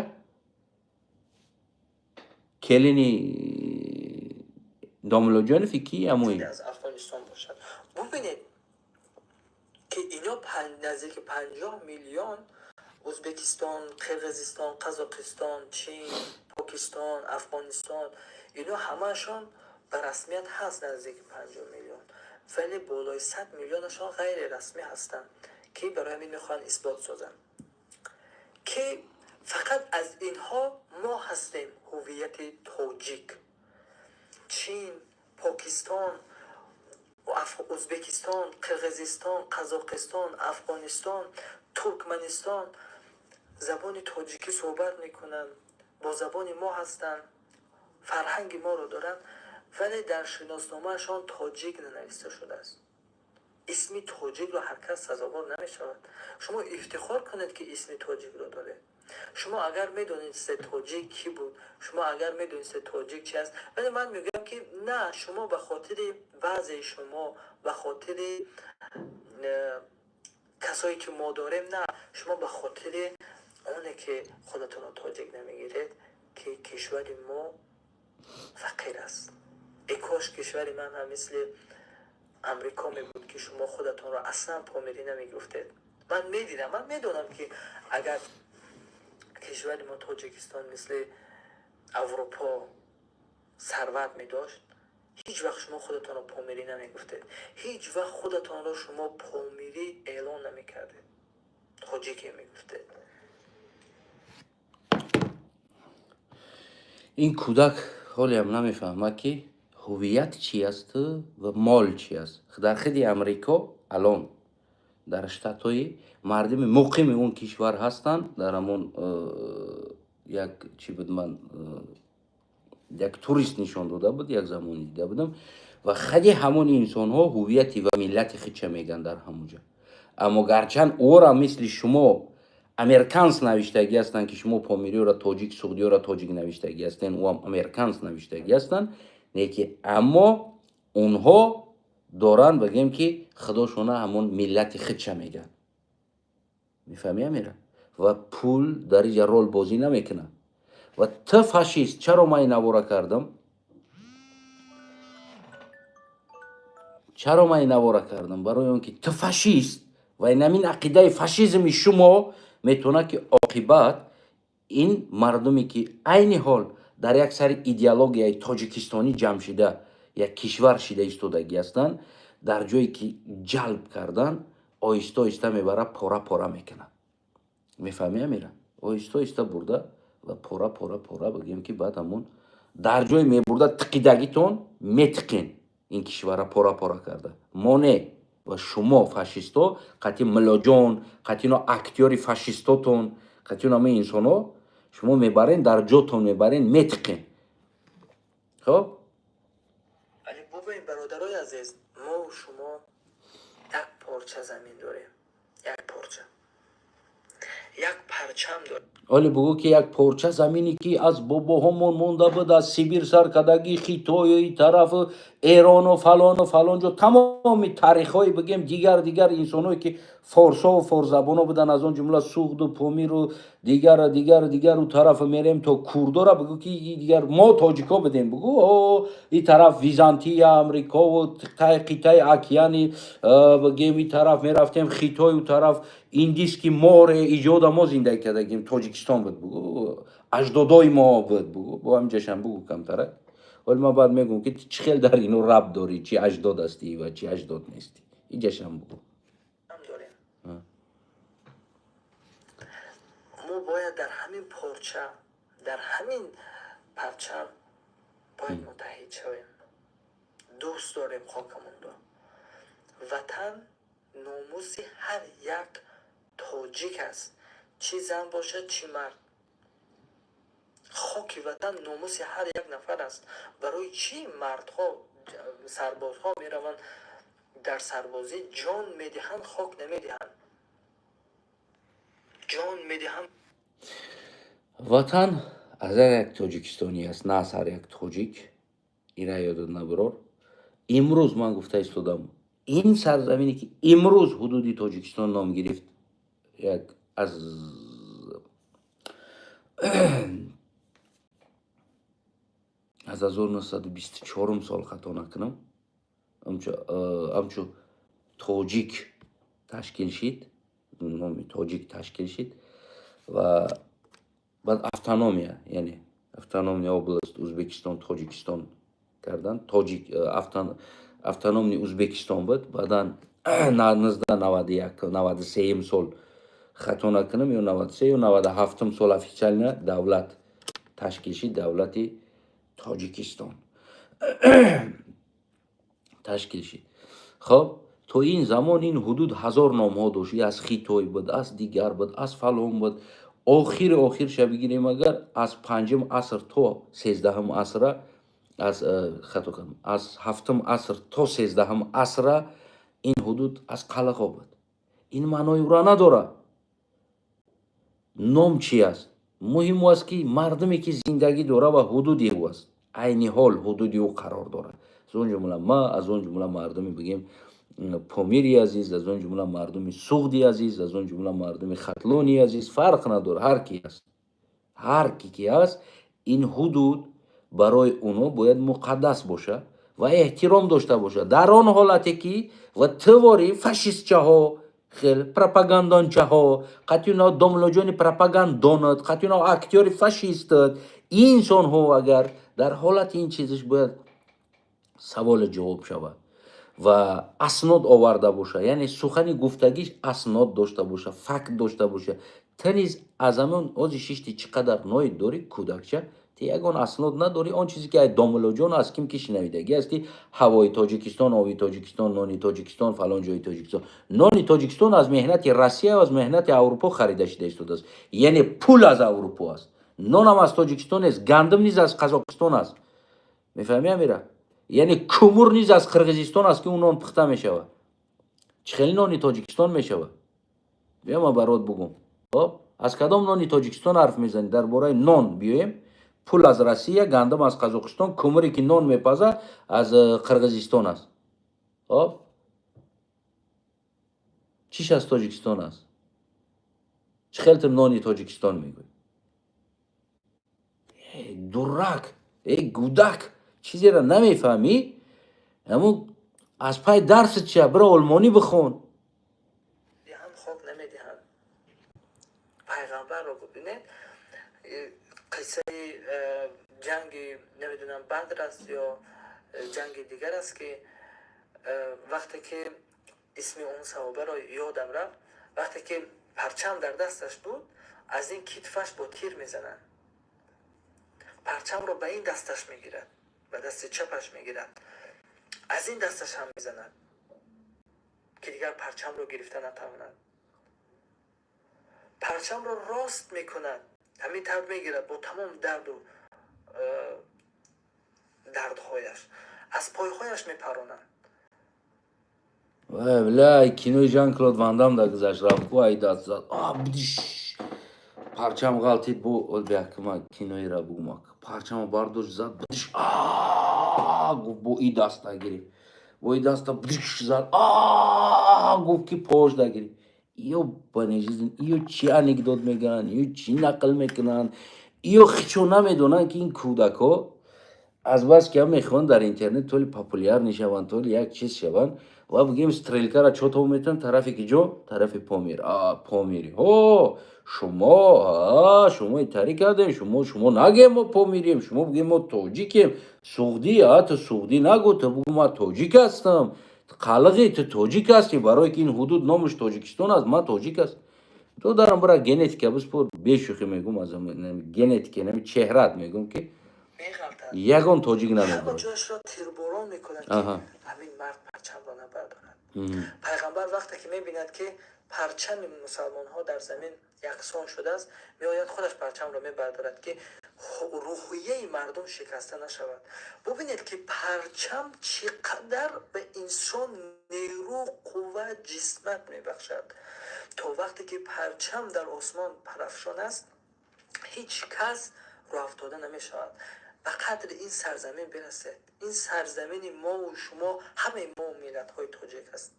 Келини Домлоҷонофи ки амои? Аз Афғонистон бошад. Бубинед, ки ино наздики 50 миллион Ӯзбекистон, Қирғизистон, Қазоқистон, Чин, Покистон, Афғонистон, ино ҳамаашон ба расмият ҳаст наздики 50 миллион, вале болои 100 миллионашон ғайрирасмӣ ҳастанд, ки барои ҳамин мехоҳанд исбот созанд, ки фақат аз инҳо мо ҳастем ҳуввияти тоҷик. Чин, Покистон, Ӯзбекистон, Қирғизистон, Қазоқистон, Афғонистон, Туркманистон забони тоҷикӣ суҳбат мекунанд, бо забони мо ҳастанд, фарҳанги моро доранд, вале дар шиносномаашон тоҷик нанависта шудааст. Исми тоҷикро ҳар кас сазовор намешавад. Шумо ифтихор кунед, ки исми тоҷикро доред. Шумо агар медонистед, тоҷик кӣ буд, шумо агар медонистед, тоҷик чи аст. Вале ман мегӯям, ки на, шумо ба хотири баъзеи шумо, ба хотири касое ки мо дорем, на, шумо ба хотири оне ки худатонро тоҷик намегиред, ки кишвари мо фақир аст. Э кош кишвари ман ҳам мисли Амрико мебуд, ки шумо худатонро аслан помирӣ намегуфтед. Ман медидам, ман медонам, ки агар кишвари мо Тоҷикистон мисли Аврупо сарват медошт, ҳеҷ вақт шумо худатонро помирӣ намегуфтед, ҳеҷ вақт худатонро шумо помирӣ эълон намекардед, тоҷике мегуфтед. Ин кӯдак ҳолиам намефаҳмад, ки ҳуввият чи асту ва мол чи аст. Дар хиди Амрико алон дар штатҳои мардуми муқими он кишвар ҳастанд, дар ҳамон як чӣ буд, ман як турист нишон дода буд, як замоне дида будам, ва хади ҳамон инсонҳо ҳуввияти ва миллати худша мегӯянд дар ҳамон ҷо. Аммо гарчанд ӯро мисли шумо американс навиштагӣ ҳастанд, ки шумо помириёро тоҷик, суғдиёро тоҷик навиштагӣ ҳастанд, ӯам американс навиштагӣ ҳастанд, леки аммо онҳо доранд, бигем, ки худошона ҳамон миллати худша мегӯянд. Мефаҳмӣ, Амира? Ва пул дар инҷа рол бозӣ намекунад. Ва ту фашист, чаро ман ин навора кардам? Чаро ман ин навора кардам? Барои он ки ту фашист ва инамин ақидаи фашизми шумо метавонад, ки оқибат ин мардуме, ки айни ҳол дар як сари идеологияи тоҷикистонӣ ҷамъ шида, як кишвар шида истодагӣ ҳастанд, дар ҷое ки ҷалб кардан, оҳиста оҳиста мебара, пора пора мекунад. Мефаҳмӣ, Амира? Оҳиста оҳиста бурда ва пора пора пора, бигем, ки баъд ҳамон дар ҷое мебурда, тиқидагитон метиқен ин кишварра пора пора карда. Мо не, ва шумо фашистҳо қатъи Милоҷон, қатъи ино актёри фашистотон, қатъи ҳамаи инсонҳо шумо мебарен, дар ҷотон мебарен, метиқен. Хоб. Вале бубинед, бародарои азиз, мо шумо як порча замин дорем, як порча, як парчам дорем. Оле бугӯ, ки як порча замине, ки аз бобоҳомон монда буд, аз Сибир сар кардагӣ, Хитою тарафу Эрону фалону фалон ҷо, тамоми таърихҳои, бигем, дигар дигар инсонҳое, ки форсову форсзабоно буданд, аз он ҷумла суғду помиру Дигар, дигар, дигар, у тарафа мерем, то курдора бугӯ, ки дигар мо тоҷико будем, бугӯ. О, и тараф Византия, Амрикову қитъаи океани бигем, и тараф мерафтем, Хитой, у тараф Индийский море, иҷода мо зиндагӣ кардагим, Тоҷикистон буд, бугӯ, аҷдодои мо буд, бугӯ. Бо ҳамҷашам бугӯ камтарак. Ҳоли ман баъд мегӯм, ки чӣ хел дар ино рабт дорӣ, чӣ аҷдод ҳастӣ ва чӣ аҷдод нестӣ, иҷашам бугӯ. Дорем. Мо бояд дар ҳамин порча, дар ҳамин парчам бояд муттаҳид шавем. Дӯст дорем хокамонро. Ватан номуси ҳар як тоҷик аст, чӣ зан бошад, чӣ мард. Хоки ватан номуси ҳар як нафар аст. Барои чӣ мардҳо, сарбозҳо мераванд, дар сарбозӣ ҷон медиҳанд, хок намедиҳанд? Ҷон медиҳанд. Ватан аз ҳар як тоҷикистонӣ аст, на аз ҳар як тоҷик. Ира ёдат набарор. Имрӯз ман гуфта истодам, ин сарзамине, ки имрӯз ҳудуди Тоҷикистон ном гирифт, як аз 1924 сол, хато накунам, ҳамчу тоҷик ташкил шид, номи тоҷик ташкил шид ва баъд автономия, яъне автономия область Узбекистон, Тоҷикистон кардан. Тоҷик автономный Узбекистон буд. Баъдан 1991, 93-юм сол, хато накунам, ё 93 ё 97-ум сол официально давлат ташкил шид, давлати Тоҷикистон ташкил шид. Хоб, то ин замон ин ҳудуд ҳазор номҳо дошт: аз Хитой буд, аз дигар буд, аз фалон буд. Охири охирша бигирем агар, аз панҷум аср то 13-ҳум асра, аз хато кардам, аз ҳафтум аср то 13-ҳум асра ин ҳудуд аз қалаҳо буд. Ин маънои ӯра надорад. Ном чи аст, муҳим аст, ки мардуме, ки зиндагӣ дора ва ҳудуди ӯ аст, айни ҳол ҳудуди ӯ қарор дорад. Аз он ҷумла ма, аз он ҷумла мардуми, бигем, Помири азиз, аз он ҷумла мардуми Суғди азиз, аз он ҷумла мардуми Хатлони азиз, фарқ надорад, ҳар ки аст, ҳар ки ки аст, ин ҳудуд барои оно бояд муқаддас бошад ва эҳтиром дошта бошад. Дар он ҳолате ки ва твори фашистчаҳо, хел пропагандончаҳо, қатъино домлоҷони пропагандонат, қатъино актёри фашистат, инсонҳо агар дар ҳолати ин чизиш бояд саволе ҷавоб шавад ва аснод оварда боша, яъне сухани гуфтагиш аснод дошта боша, факт дошта боша. Ту низ аз ҳамон ози шишти, чӣ қадар ноид дорӣ, кӯдакча, ти ягон аснод надорӣ. Он чизе, ки ай домлоҷон аз ким ки шинавидагӣ ҳастӣ: ҳавои Тоҷикистон, оби Тоҷикистон, нони Тоҷикистон, фалон ҷои Тоҷикистон. Нони Тоҷикистон аз меҳнати Россия ва аз меҳнати Аврупо харида шида истодааст, яъне пул аз Аврупо аст. Нонам аз Тоҷикистон нест, гандум низ аз Қазоқистон аст, мефаҳмӣ, Амира? Яъне кумур низ аз Қирғизистон аст, ки он нон пухта мешавад. Чӣ хели нони Тоҷикистон мешавад? Биё, ман барот бугум. Хоб, аз кадом нони Тоҷикистон ҳарф мезанӣ? Дар бораи нон биёем. Пул аз Россия, гандум аз Қазоқистон, кумуре, ки нон мепазад, аз Қирғизистон аст. Хоб, чиш аз Тоҷикистон аст? Чӣ хел ту нони Тоҷикистон мегӯӣ? Дурак, э гудак, чизеро намефаҳмӣ. Ҳамун аз пай дарсат чия, бира олмонӣ бихон. Диҳанд, хок намедиҳанд. Пайғамбарро бибинед, қиссаи ҷанги, намедонам, Бадр аст ё ҷанги дигар аст, ки вақте ки исми он саҳобаро ёдам рафт, вақте ки парчам дар дасташ буд, аз ин китфаш бо тир мезананд, парчамро ба ин дасташ мегирад, ба дасти чапаш мегирад, аз ин дасташ ҳам мезанад, ки дигар парчамро гирифта натавонад. Парчамро рост мекунад, ҳамин тавр мегирад, бо тамом дарду дардҳояш аз пойҳояш мепаронанд. Вай, кинои Жан Клод Ван Дам да гузашт, рафт ку, ай даст зад, бдиш, парчам ғалтид. Бо бякма киноира бугумак, парчама бардошт, зад, бдиш, гуфт, бо и даста гирифт, бо и даста бдиш зад, гуфт, ки пош да гирифт. Ё жизнь, ё чӣ анекдот мегӯянд, ё чӣ нақл мекунанд, ё хичо намедонанд, ки ин кӯдакҳо азбаски ҳам мехоҳанд дар интернет то ли популярный шаванд, то ли як чиз шаванд. Ва бигем, стрелкара чо то метавонанд тарафи ки ҷо, тарафи Помир. А помири ҳо, шумо шумо итарӣ кардем, шумо нагем, мо помирием, шумо бигем, мо тоҷикем. Суғдӣ, а ту суғдӣ нагӯ, ту бугӯ, ман тоҷик ҳастам. Қалғӣ, ту тоҷик ҳастӣ, барое ки ин ҳудуд номаш Тоҷикистон аст, ман тоҷик аст. Ту дарам бира генетика биспор, бешӯхӣ мегӯм, аз генетика нами чеҳрат мегӯм, ки ягон тоҷик намедорад. Ҷояшро тирборон мекунанд, ки ҳамин мард парчамро набардорад. Пайғамбар вақте ки мебинад, ки парчами мусалмонҳо дар замин яксон шудааст, меояд, худаш парчамро мебардорад, ки рӯҳияи мардум шикаста нашавад. Бубинед, ки парчам чӣ қадар ба инсон нерӯ, қувват, ҷисмат мебахшад. То вақте ки парчам дар осмон парафшон аст, ҳеҷ кас рӯҳафтода намешавад. Ба қадри ин сарзамин бирасед. Ин сарзамини мову шумо, ҳамаи мо миллатҳои тоҷик аст.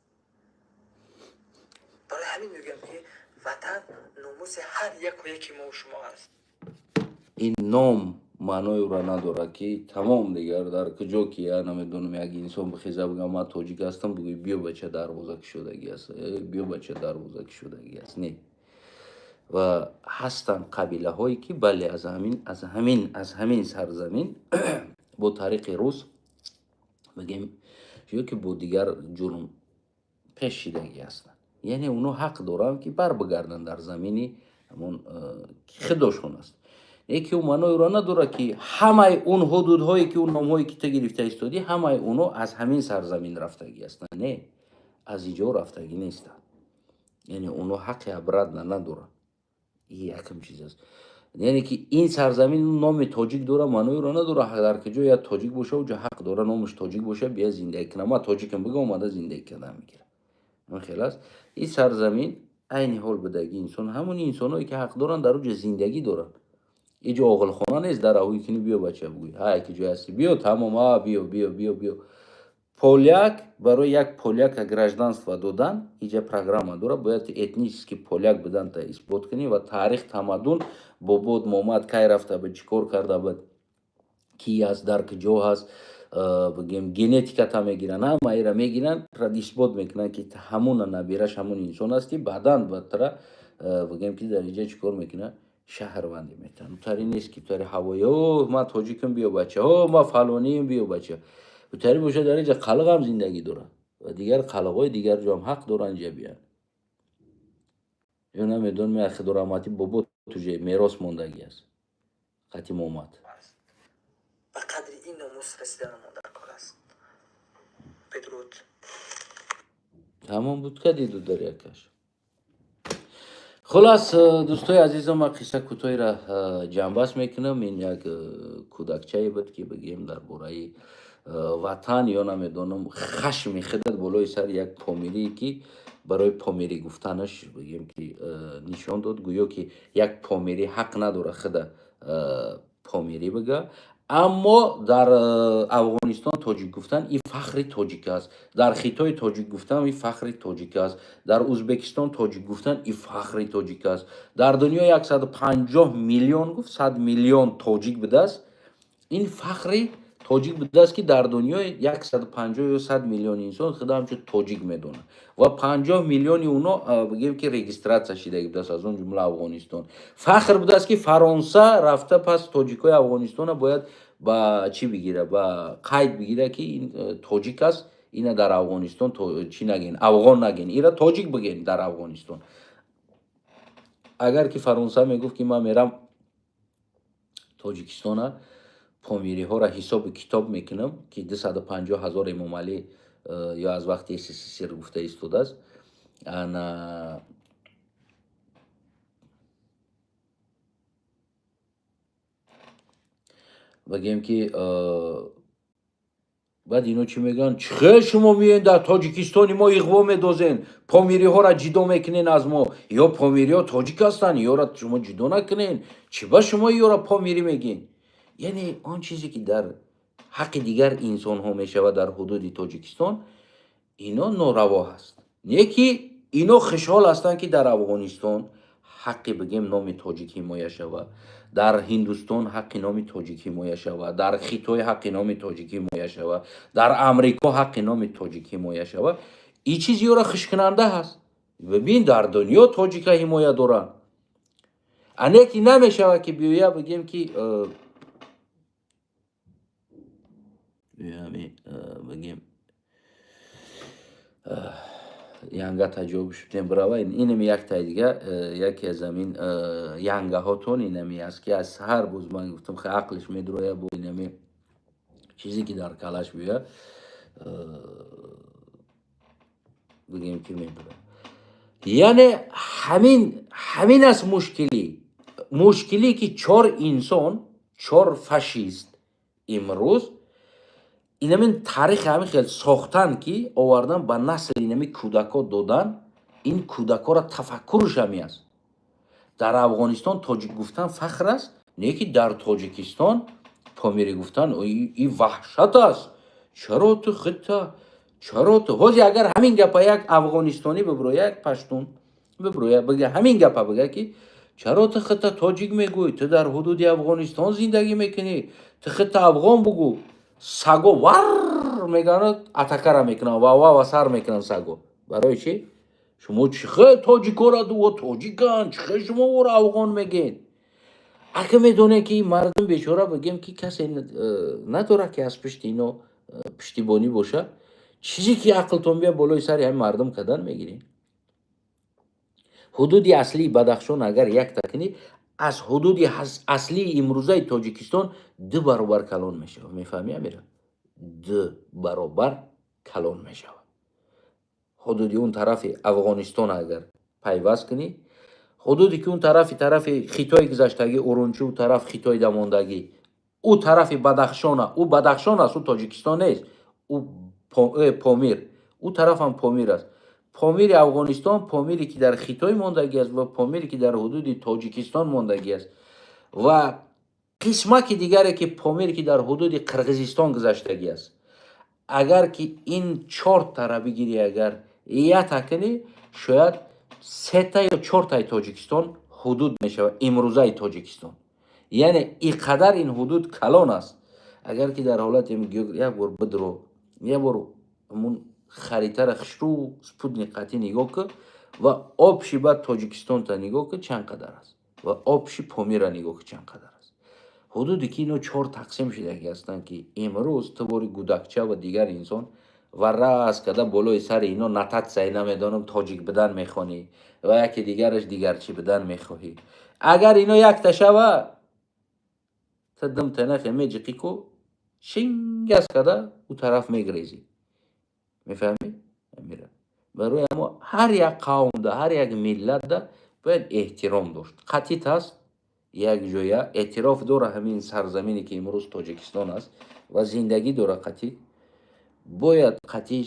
Барои ҳамин мегӯям, ки ватан номуси ҳар яку яки мову шумо аст. Ин ном маънои ӯро надорад, ки тамом дигар дар куҷо ки я намедонам, як инсон бихеза, бигӯям, ман тоҷик ҳастам, бигӯй, биё бача, дарвоза кушодагӣ аст, биё бача, дарвоза кушодагӣ аст. Не, ва ҳастанд қабилаҳое, ки бале, аз ҳамин сарзамин бо тариқи рус бигем ё ки бо дигар ҷурм пеш шидагӣ ҳастанд, яъне онҳо ҳақ доранд, ки барбигарданд дар замини ҳамон худошон аст. Яке ӯ маънои ӯро надорад, ки ҳамаи он ҳудудҳое, ки он номҳое, ки ту гирифта истодӣ, ҳамаи онҳо аз ҳамин сарзамин рафтагӣ ҳастанд. Не, аз иҷо рафтагӣ нестанд, яъне онҳо ҳаққи обратно надоранд. Ин якм чиз аст. Яъне ки ин сарзамин номи тоҷик дора, маънои ӯро надорад, дар куҷо як тоҷик боша, уҷо ҳақ дора, номаш тоҷик боша, бия зиндагӣ кунад. Ман тоҷикам бигӯ, омада зиндагӣ кардан мегирад. Ҳамин хел аст. Ин сарзамин айни ҳол будагӣ инсон, ҳамон инсонҳое, ки ҳақ доранд, дар уҷо зиндагӣ доранд. Иҷо оғилхона нест, дар аҳуи кунӣ, биё бача, бигӯй, ҳай, ки ҷой ҳастӣ, биё, тамом, а биё, биё, биё, биё. Поляк, барои як поляка гражданство додан иҷа программа дорад. Бояд этнический поляк будан та исбот кунӣ ва таърих, тамаддун, бобод момад кай рафта буд, чӣ кор карда буд, ки аст, дар куҷо ҳаст, бигем, генетиката мегиранд, ҳама ира мегиранд, исбот мекунанд, ки ҳамуна набираш ҳамун инсон ҳастӣ. Баъдан ба тара, бигем, ки дар иҷа чӣ кор мекунад, шаҳрвандӣ метавон. Утари нест, ки утари ҳавои, о ман тоҷикам, биё бача, о ман фалонием, биё бача. Утари бошад, дар инҷа қалғам зиндагӣ дорад ва дигар қалғҳои дигар ҷоам ҳақ доранд инҷа биёянд. Ё намедонам, як худораҳматӣ бобо туҷе мерос мондагӣ аст, қати момад. Ба қадри ин номус расиданамон дар кор аст. Бедруд. Тамом буд, ка диду дар якаш. Хулас, дӯстои азизам, ман қисса кӯтоҳиро ҷамъбаст мекунам. Ин як кӯдакчае буд, ки бигем, дар бораи ватан ё намедонам, хашми худат болои сари як помирие, ки барои помирӣ гуфтанаш, бигем, ки нишон дод, гӯё ки як помирӣ ҳақ надорад худа помирӣ бига. Аммо дар Афғонистон тоҷик гуфтан ин фахри тоҷик аст, дар Хитой тоҷик гуфтан ин фахри тоҷик аст, дар Узбекистон тоҷик гуфтан ин фахри тоҷик аст. Дар дунё 150 миллион гуфт, 100 миллион тоҷик будааст, ин фахри тоҷик будааст, ки дар дунёи 150 ё 100 миллион инсон худа ҳамчун тоҷик медонад ва 50 миллиони оно, бигем, ки регистрация шидаги будааст, аз он ҷумла Афғонистон. Фахр будааст, ки Фаронса рафта, пас тоҷикҳои Афғонистона бояд ба чӣ бигира, ба қайд бигира, ки ин тоҷик аст, ина дар Афғонистон чӣ нагин, афғон нагин, ира тоҷик бигин дар Афғонистон. Агар ки Фаронса мегуфт, ки ман мерам Тоҷикистона, помириҳоро ҳисоби китоб мекунам, ки 250 ҳазор Эмомалӣ ё аз вақти СССР гуфта истодааст, ана бигем, ки баъд ино чӣ мегӯянд? Чӣ хел шумо миёед, дар Тоҷикистони мо иғво медозен, помириҳоро ҷидо мекунен аз мо? Ё помириҳо тоҷик ҳастанд, ёро шумо ҷидо накунен. Чӣ ба шумо ёро помирӣ мегин? Яъне он чизе, ки дар ҳаққи дигар инсонҳо мешавад дар ҳудуди Тоҷикистон, ино нораво ҳаст, не ки Ино хушҳол ҳастанд, ки дар Афғонистон ҳаққи, бигем, номи тоҷик ҳимоя шавад, дар Ҳиндустон ҳаққи номи тоҷик ҳимоя шавад, дар Хитой ҳаққи номи тоҷик ҳимоя шавад, дар Амрико ҳаққи номи тоҷик ҳимоя шавад. Ин чиз ёра хушкунанда ҳаст. Бибин, дар дунё тоҷика ҳимоя доранд. Ане ки намешавад, ки биёя, бигем, ки бигем, янга таҷовуз шудем, бирава. Инами яктаи дига, яке аз ҳамин янгаҳотон инами аст, ки аз ҳар боз ман гуфтам, хе, ақлиш медуроя бо инами чизе, ки дар калаш биёя, бигем, ки медуроя. Яъне ҳамин аст мушкилӣ. Мушкилӣ, ки чор инсон, чор фашист имрӯз инамин таърихи ҳамин хел сохтан, ки овардан, ба насли инами кӯдако додан. Ин кӯдакоро тафаккурш ҳами аст: дар Афғонистон тоҷик гуфтан фахр аст, не ки дар Тоҷикистон помирӣ гуфтан и ваҳшат аст. Чаро ту хита, чаро ту ҳозир, агар ҳамин гапа як афғонистонӣ бибуроя, як паштун бибуроя, бига, ҳамин гапа бига, ки чаро ту хита тоҷик мегӯй, ту дар ҳудуди Афғонистон зиндагӣ мекунӣ, ту хита афғон бугӯ, саго вар меганад, атакара мекунанд ва ва сар мекунанд саго. Барои чӣ? Шумо чӣ хел тоҷикора дуо, тоҷикан, чӣ хел шумо ора афғон мегӯед? Ака, медонед, ки мардум бечора, бигем, ки касе надорад, ки аз пишти ино пуштибонӣ боша. Чизе ки ақлтон бия, болои сари ҳамин мардум кардан мегирем. Ҳудуди аслии Бадахшон агар якта кунӣ, аз ҳудуди аслии имрӯзаи Тоҷикистон ду баробар калон мешавад. Мефаҳмӣ, Амира? Ду баробар калон мешавад. Ҳудуди он тарафи Афғонистон агар пайваст кунӣ, ҳудуде ки он тарафи Хитой гузаштагӣ, Урунчи, ӯ тараф Хитой дамондагӣ, ӯ тарафи Бадахшона, ӯ Бадахшон аст, ӯ Тоҷикистон нест, ӯ Помир, ӯ тарафам Помир аст. Помири Афғонистон, Помире, ки дар Хитой мондагӣ аст, ва Помире, ки дар ҳудуди Тоҷикистон мондагӣ аст, ва қисмаки дигаре, ки Помире, ки дар ҳудуди Қирғизистон гузаштагӣ аст, агар ки ин чортара бигирӣ, агар ята кунӣ, шояд сета ё чортаи Тоҷикистон ҳудуд мешавад, имрӯзаи Тоҷикистон. Яъне и қадар ин ҳудуд калон аст. Агар ки дар ҳолати як бор бидро, як бор ҳамун харитара хушрӯ спутник қатӣ нигоҳ кун ва общий баъд Тоҷикистонта нигоҳ кун, чанд қадар аст, ва общий Помира нигоҳ кун, чанд қадар аст. Ҳудуде ки ино чор тақсим шудагӣ ҳастанд, ки имрӯз ту бори гудакча ва дигар инсон ва рас када болои сари ино нотатсияи, намедонам, тоҷик будан мехонӣ ва яке дигараш дигарчӣ будан мехоҳӣ. Агар ино якта шава, ту дум танахе меҷиқӣ ку, шингас када ӯ тараф мегрезӣ. Мефаҳмӣ, Амира? Барои ҳамо ҳар як қавмда, ҳар як миллатда бояд эҳтиром дошт. Қатит аст, як ҷоя эътироф дора, ҳамин сарзамине, ки имрӯз Тоҷикистон аст ва зиндагӣ дора, қатит бояд, қатиш,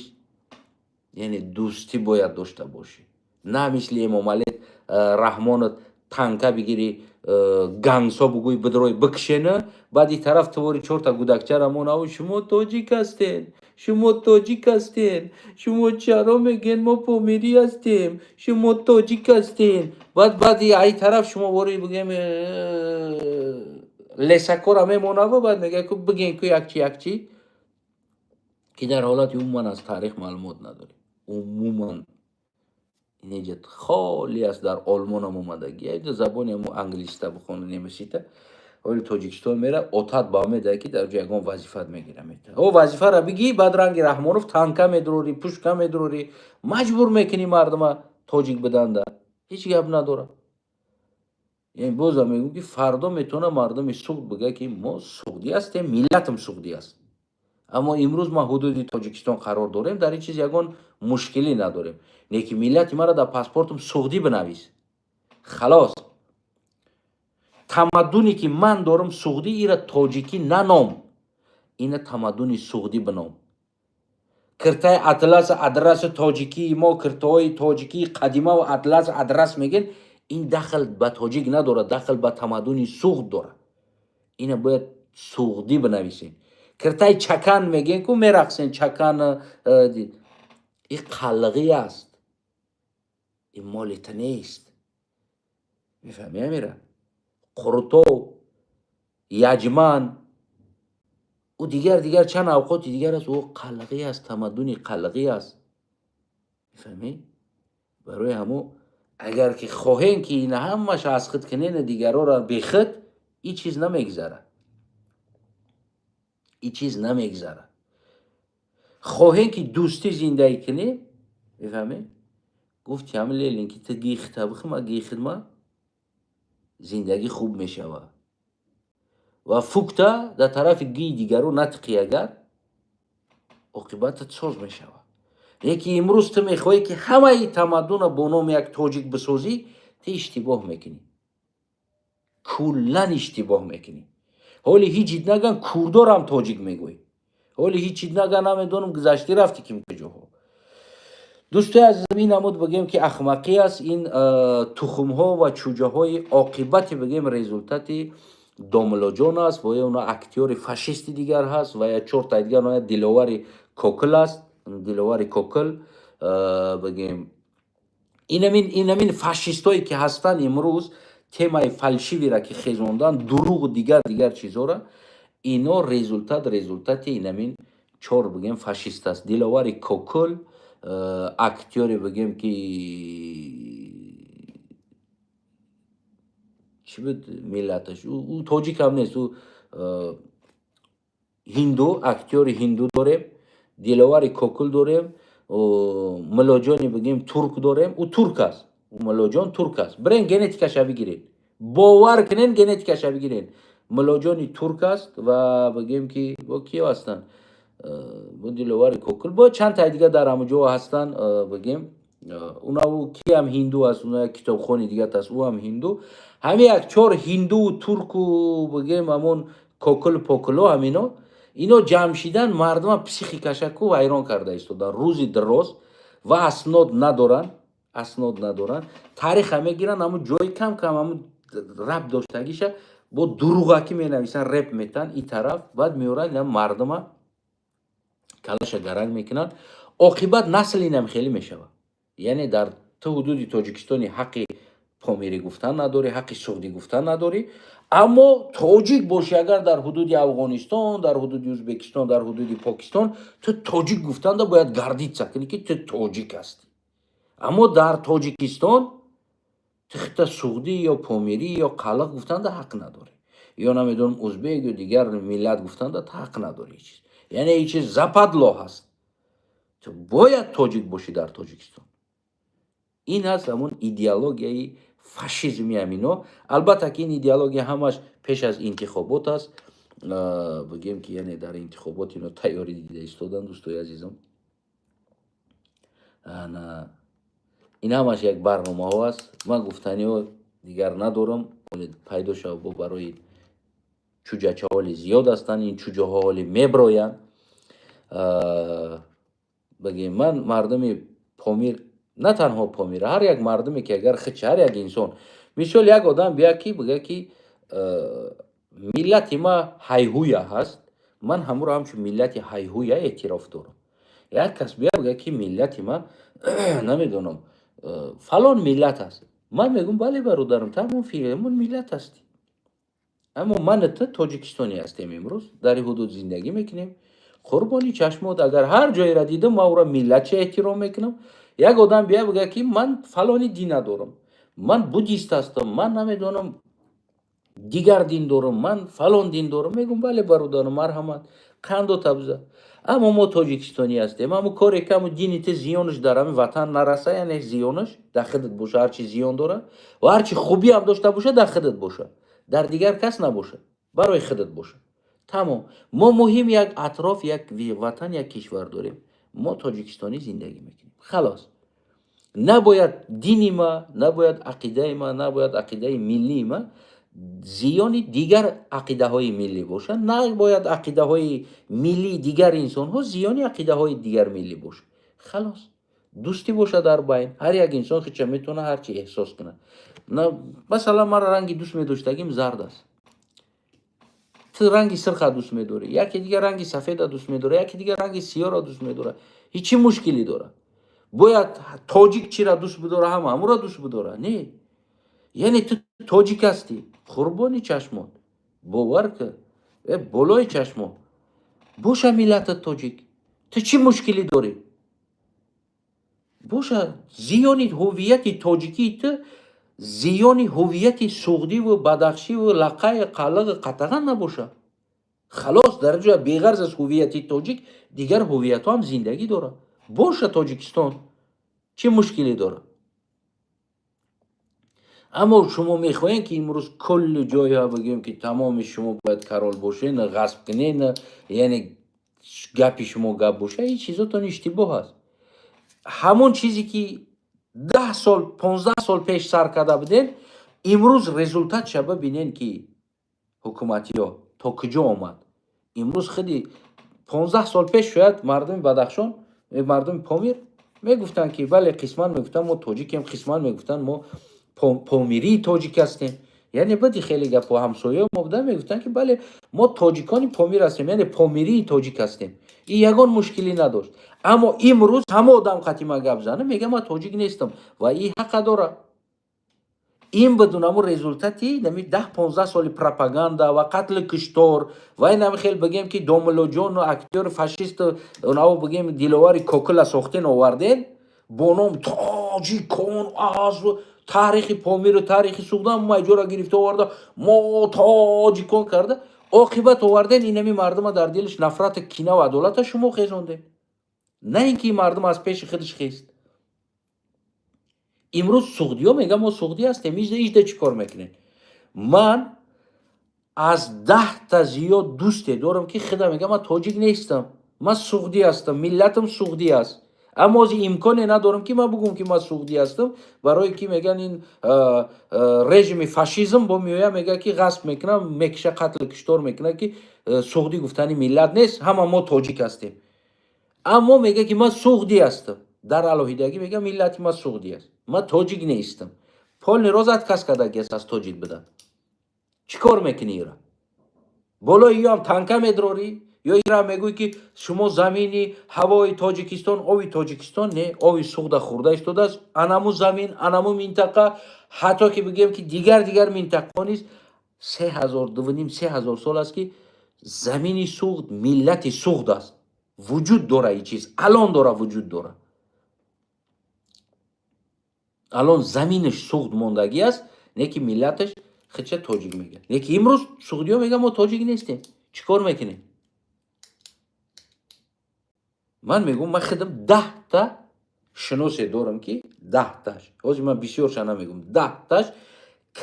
яъне дӯстӣ бояд дошта бошӣ, на мисли Эмомалӣ Раҳмонат танка бигирӣ, гансо бугӯй, бидрои бикшена, баъди тараф тувори чорта гудакчара монаву: «Шумо тоҷик ҳастен, шумо тоҷик ҳастен, шумо чаро мегӯен мо помирӣ ҳастем, шумо тоҷик ҳастен?» Баъд баъди ай тараф шумо вори, бигем, лесакора мемонаву баъд мегӯяд ку, биген ку, якчи якчи, ки дар ҳолати умуман аз таърих маълумот надорем. Умуман инеҷа холӣ аст. Дар Олмонам омадагӣ, забони ҳамо англиста бихона, немисита. Оли Тоҷикистон мера, отат ба медаҳад, ки дар ҷо ягон вазифат мегира, мета. О, вазифара бигӣ, баъд ранги Раҳмонов танка медурорӣ, пушка медурорӣ, маҷбур мекунӣ мардума тоҷик биданда. Ҳеҷ гап надорад. Яъне бозам мегӯм, ки фардо метавона мардуми Суғд бигӯяд, ки мо суғдӣ ҳастем, миллатам суғдӣ аст, аммо имрӯз ма ҳудуди Тоҷикистон қарор дорем, дар ин чиз ягон мушкилӣ надорем, лекин миллати маро дар паспортам суғдӣ бинавис, халос. Тамаддуне, ки ман дорам, суғдӣ, ира тоҷикӣ наном, ина тамаддуни суғдӣ бином. Киртаи атлас, адраси тоҷикии мо, киртаҳои тоҷикии қадима ва атлас, адрас мегӯен, ин дахл ба тоҷик надорад, дахл ба тамаддуни суғд дорад. Ина бояд суғдӣ бинависем. Киртаи чакан мегӯен ку, мерақсен чакан, и қалғӣ аст. Ин моли та нест, мефаҳмӣ? Амира, қурутов, яҷман, ӯ дигар дигар чанд авқоти дигар аст, ӯ қалғӣ аст, тамаддуни қалғӣ аст, мефаҳмӣ? Барои ҳамо, агар ки хоҳем, ки ина ҳамаша аз худ кунена, дигарора бехуд, ин чиз намегзарад, ин чиз намегзарад. Хоҳем, ки дӯстӣ зиндагӣ кунем, мефаҳмӣ? Гуфти ҳам Ленин, ки ту гихта бихма, гихидма, зиндагӣ хуб мешавад. Ва фукта дар тарафи гии дигаро натиқӣ, агар оқибатат соз мешавад. Лекин имрӯз ту мехоҳӣ, ки ҳамаи тамаддуна бо номи як тоҷик бисозӣ, ту иштибоҳ мекунӣ, куллан иштибоҳ мекунӣ. Ҳоли ҳеҷ ид наган, курдорам тоҷик мегӯӣ. Ҳоли ҳеҷ ид наган, намедонам, гузаштӣ рафтӣ ким куҷоҳо. Дӯстои азизам, ин намуд, бигем, ки ахмақӣ аст. Ин тухмҳо ва чӯҷаҳои оқибати, бигем, результати Домулоҷон аст ва ё она актёри фашисти дигар ҳаст ва я чортаи дигар, оя Диловари Кокил аст, Диловари Кокил, бигем, инамин фашистое ки ҳастанд, имрӯз темаи фальшивира ки хезондан, дурӯғу дигар дигар чизҳоро, ино результати инамин чор, бигем, фашист аст: Диловари Кокил, актёре, бигем, ки чӣ буд миллаташ, ӯ тоҷикам нест, ӯ ҳинду, актёри ҳинду дорем, Диловари Кокул дорем, Мулоҷони, бигем, турк дорем, ӯ турк аст, ӯ Мулоҷон турк аст. Бирен, генетикаша бигиред, бовар кунен, генетикаша бигирен. Мулоҷони турк аст. Ва бигем, ки бо киё ҳастанд, бо Диловари Кокул, бо чанд таи дигар дар ҳамон ҷо ҳастанд, бигем, унаву киам ҳинду аст, уна як китобхони дигар аст, ӯ ҳам ҳинду. Ҳамин як чор ҳиндуву турку, бигем, ҳамон кокул покуло, ҳамино ино ҷамъ шидан, мардума психикаша ку вайрон карда истодан рӯзи дароз. Ва аснод надоранд, аснод надоранд, тариха мегиранд, ҳамун ҷои кам кам ҳамун рабт доштагиша бо дуруғакӣ менависанд, реп метан ин тараф, баъд меоранд, ина мардума калаша гаранг мекунанд. Оқибат насли инам хеле мешавад. Яъне дар ту ҳудуди Тоҷикистони ҳаққи помирӣ гуфтан надорӣ, ҳаққи суғдӣ гуфтан надорӣ, аммо тоҷик бошӣ, агар дар ҳудуди Афғонистон, дар ҳудуди Ӯзбекистон, дар ҳудуди Покистон, ту тоҷик гуфтанда бояд гордиться кунӣ, ки ту тоҷик ҳастӣ. Аммо дар Тоҷикистон ту хита суғдӣ ё помирӣ ё қалақ гуфтанда ҳақ надорӣ, ё намедонам, узбек ё дигар миллат гуфтанда ҳақ надорӣ. Чиз, яъне ин чиз западло ҳаст, ту бояд тоҷик бошӣ дар Тоҷикистон. Ин аст ҳамон идеологияи фашизми ҳамино. Албатта, ки ин идеология ҳамаш пеш аз интихобот аст, бигем, ки яъне дар интихобот ино тайёрӣ дида истоданд. Дӯстои азизам, ана ин ҳамаш як барномаҳо аст. Ман гуфтаниҳо дигар надорам. Пайдо шава, бо барои чӯҷачаҳоли зиёд ҳастанд, ин чӯҷаҳо ҳоли меброянд. Бигем, ман мардуми Помир, на танҳо Помир, ҳар як мардуме ки агар хичи, ҳар як инсон, мисол, як одам бия, ки бига, ки миллати ма ҳайҳуя ҳаст, ман ҳамуро ҳамчун миллати ҳайҳуя эътироф дорам. Як кас бия, бига, ки миллати ма, намедонам, фалон миллат аст, ман мегӯм: бале, бародарам, ту ҳамон миллат ҳастӣ. Аммо ман, ту тоҷикистонӣ ҳастем, имрӯз дар ин ҳудуд зиндагӣ мекунем. Қурбони чашмот, агар ҳар ҷоеро дидам, ман ӯро миллатча эҳтиром мекунам. Як одам бия, бига, ки ман фалони дина дорам, ман буддист ҳастам, ман намедонам, дигар дин дорам, ман фалон дин дорам, мегӯм: бале, бародарам, марҳамат, қанду табза, аммо мо тоҷикистонӣ ҳастем. Аммо коре ки амо дини ту зиёнаш дар ҳамин ватан нараса, яъне зиёнаш дар худат боша. Ҳарчи зиён дорад ва ҳарчи хубиам дошта боша, дар худат боша, дар дигар кас набошад, барои худат боша, тамом. Мо муҳим як атроф, як ватан, як кишвар дорем, мо тоҷикистонӣ зиндагӣ мекунем, халос. Набояд дини ма, набояд ақидаи ма, набояд ақидаи миллии ма зиёни дигар ақидаҳои миллӣ бошад, набояд ақидаҳои миллии дигар инсонҳо зиёни ақидаҳои дигар миллӣ бошад. Халос, дӯстӣ бошад дар байн. Ҳар як инсон хича метавонад ҳар чи эҳсос кунад. Масалан, ман ранги дӯст медоштагим зард аст, ту ранги сирха дӯст медорӣ, яке дигар ранги сафеда дӯст медорад, яке дигар ранги сиёҳро дӯст медорад. Ҳеҷ чӣ мушкилӣ дорад? Бояд тоҷик чира дӯст бидора, ҳама ҳамуро дӯст бидора. Не, яъне ту тоҷик ҳастӣ, қурбони чашмот, бовар ки, болои чашмот боша миллатат тоҷик. Ту чӣ мушкилӣ дорӣ? Боша, зиёни ҳуввияти тоҷикии ту зиёни ҳуввияти суғдиву бадахшиву лақаи қалиғи қатаған набоша. Халос, дар ҷоя беғарз аз ҳуввияти тоҷик дигар ҳуввиятҳо ҳам зиндагӣ дорад. Боша Тоҷикистон, чӣ мушкиле дорад? Аммо шумо мехоҳем, ки имрӯз кулли ҷойҳо бигӯем, ки тамоми шумо бояд король бошен, ғасб кунен, яъне гапи шумо гап боша. Ин чизотон иштибоҳ аст. Ҳамон чизе ки 10 сол, 15 сол пеш сар карда будем, имрӯз результат ша бибинен, ки ҳукуматиҳо то куҷо омад. Имрӯз худи 15 сол пеш шояд мардуми Бадахшон, мардуми Помир мегуфтанд, ки бале, қисман мегуфтанд, мо тоҷикем, қисман мегуфтанд, мо помирии тоҷик ҳастем. Яъне баъди хеле гапҳо ҳамсояо мо буданд, мегуфтанд, ки бале, мо тоҷикони Помир ҳастем, яъне помирии тоҷик ҳастем. Ин ягон мушкилӣ надошт. Аммо имрӯз ҳама одам қатима гап зана, мега, ман тоҷик нестам, ва ин ҳақа дорад. Ин бидун ҳамун результат и нами 10-15 соли пропаганда ва қатли куштор ва ин ҳами хел бигем, ки домуллоҷону актёри фашисту онаво, бигем, Диловари Кокила сохтен, оварден бо ном тоҷикон, аз таърихи Помиру таърихи Суғдам майҷора гирифта оварда, мо тоҷикон карда, оқибат оварден. Инами мардума дар дилаш нафрату кина ва адолата шумо хезондем, на ин ки мардум аз пеши худаш хест. Имрӯз суғдиё мегӯям, мо суғдӣ ҳастем. Ижда чӣ кор мекунем? Ман аз 10-та зиёд дӯсте дорам, ки худа мегӯям, ман тоҷик нестам, ман суғдӣ ҳастам, миллатам суғдӣ аст. Аммо ҳозир имконе надорам, ки ман бигӯм, ки ман суғдӣ ҳастам, барое ки мегӯян, ин режими фашизм бо меоя, мега, ки ғасб мекунам, мекиша, қатлу киштор мекунад, ки суғдӣ гуфтани миллат нест, ҳама мо тоҷик ҳастем. Аммо мега, ки ман суғдӣ ҳастам, дар алоҳидагӣ мега, миллати ман суғдӣ аст, ман тоҷик нестам. Полный роз отказ кардагиаст аз тоҷик будан. Чӣ кор мекунӣ? Ира болои ё ҳам танка медрорӣ, ё ира мегӯӣ, ки шумо замини ҳавои Тоҷикистон, оби Тоҷикистон, не, оби Суғда хӯрда истодааст. Анаму замин, анаму минтақа, ҳатто ки бигӯем, ки дигар дигар минтақаҳо низ 3000, 2,5, 3000 сол аст, ки замини Суғд миллати суғд аст, вуҷуд дора. Ин чиз алон дора, вуҷуд дора. Алон заминаш суғд мондагӣ аст, не ки миллаташ худша тоҷик мегӯяд. Не ки имрӯз суғдиё мегӯянд, мо тоҷик нестем. Чӣ кор мекунем? Ман мегӯм, ман худам 10-та шиносе дорам, ки 10-таш, ҳозир ман бисёрша намегӯм, 10-таш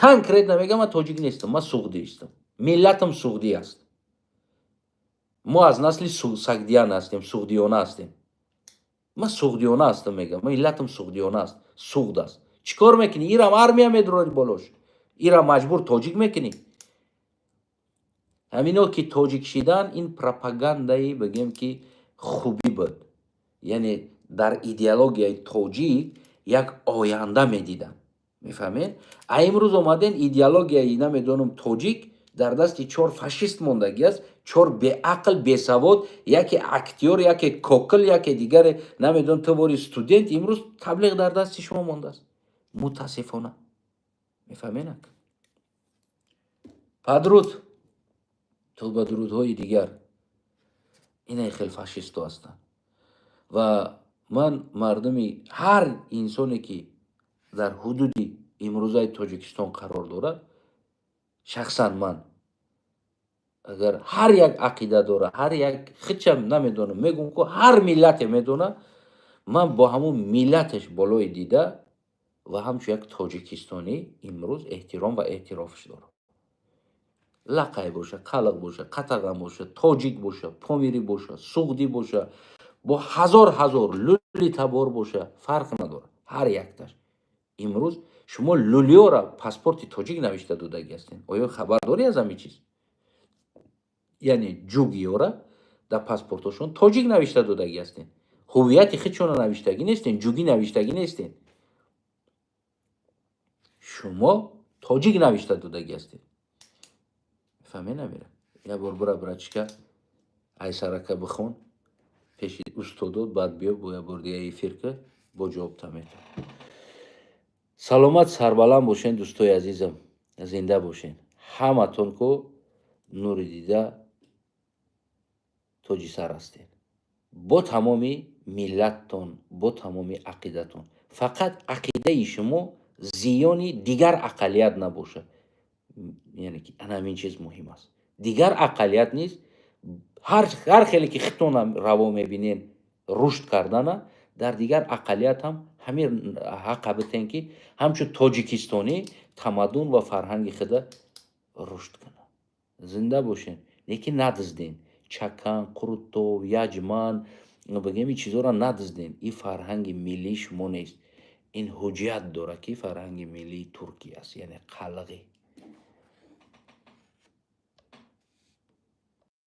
конкретно мегӯям, ман тоҷик нестам, ман суғдӣ ҳастам, миллатам суғдӣ аст, мо аз насли сагдиян ҳастем, суғдиёна ҳастем, ман суғдиёна ҳастам, мегӯям, миллатам суғдиёна аст, суғд аст. Чӣ кор мекунӣ? Ирам армия медурори болош, ира маҷбур тоҷик мекунӣ. Ҳамино ки тоҷик шидан, ин пропагандаи, бигем, ки хубӣ буд, яъне дар идеологияи тоҷик як оянда медиданд, мефаҳмед? А имрӯз омаден, идеологияи, намедонам, тоҷик дар дасти чор фашист мондагӣ аст, чор беақл, бесавод, яке актёр, яке кокил, яке дигаре, намедонам, тубори студент. Имрӯз таблиғ дар дасти шумо мондааст, мутаассифона, мефаҳменак? Падруд то ба дурудҳои дигар. Инай хел фашистҳо ҳастанд. Ва ман мардуми, ҳар инсоне, ки дар ҳудуди имрӯзаи Тоҷикистон қарор дорад, шахсан ман агар ҳар як ақида дора, ҳар як хичам намедонам, мегӯм, ку ҳар миллате медона, ман бо ҳамун миллаташ болои дида ва ҳамчун як тоҷикистонӣ имрӯз эҳтиром ва эътирофш дорам. Лақай боша, қалақ боша, қатаған боша, тоҷик боша, помирӣ боша, суғдӣ боша, бо ҳазор ҳазор лули табор боша, фарқ надорад. Ҳар якташ имрӯз шумо лулиёра паспорти тоҷик навишта додагӣ ҳастед. Оё хабар дорӣ аз ҳамин чиз? Яъне ҷугиёра дар паспортошон тоҷик навишта додагӣ ҳастед, ҳуввияти худшона навиштагӣ нестен, ҷугӣ навиштагӣ нестен, шумо тоҷик навишта додагӣ ҳастед. Фаҳме намера? Як бор бура, братишка, айсарака бихон пеши устодот, баъд биё, бо як бор дига эфир ка. Бо ҷавобта метавон. Саломат, сарбаланд бошен, дӯстои азизам, зинда бошен ҳаматон. Ку нури дида, тоҷи сар ҳастед бо тамоми миллаттон, бо тамоми ақидатон. Фақат ақидаи шумо зиёни дигар ақаллият набошад, яъне ки ана ҳамин чиз муҳим аст. Дигар ақаллият низ ҳар хеле ки хитонам раво мебинен рушд кардана, дар дигар ақаллият ҳам ҳамин ҳаққа битен, ки ҳамчун тоҷикистонӣ тамаддун ва фарҳанги худа рушд кунад. Зинда бошен, лекин надизден. Чакан, қурутоб, яҷман, бигем, ин чизҳоро надизден. Ин фарҳанги миллии шумо нест. Ин ҳуҷҷат дорад, ки фарҳанги миллии туркӣ аст, яъне қалғӣ.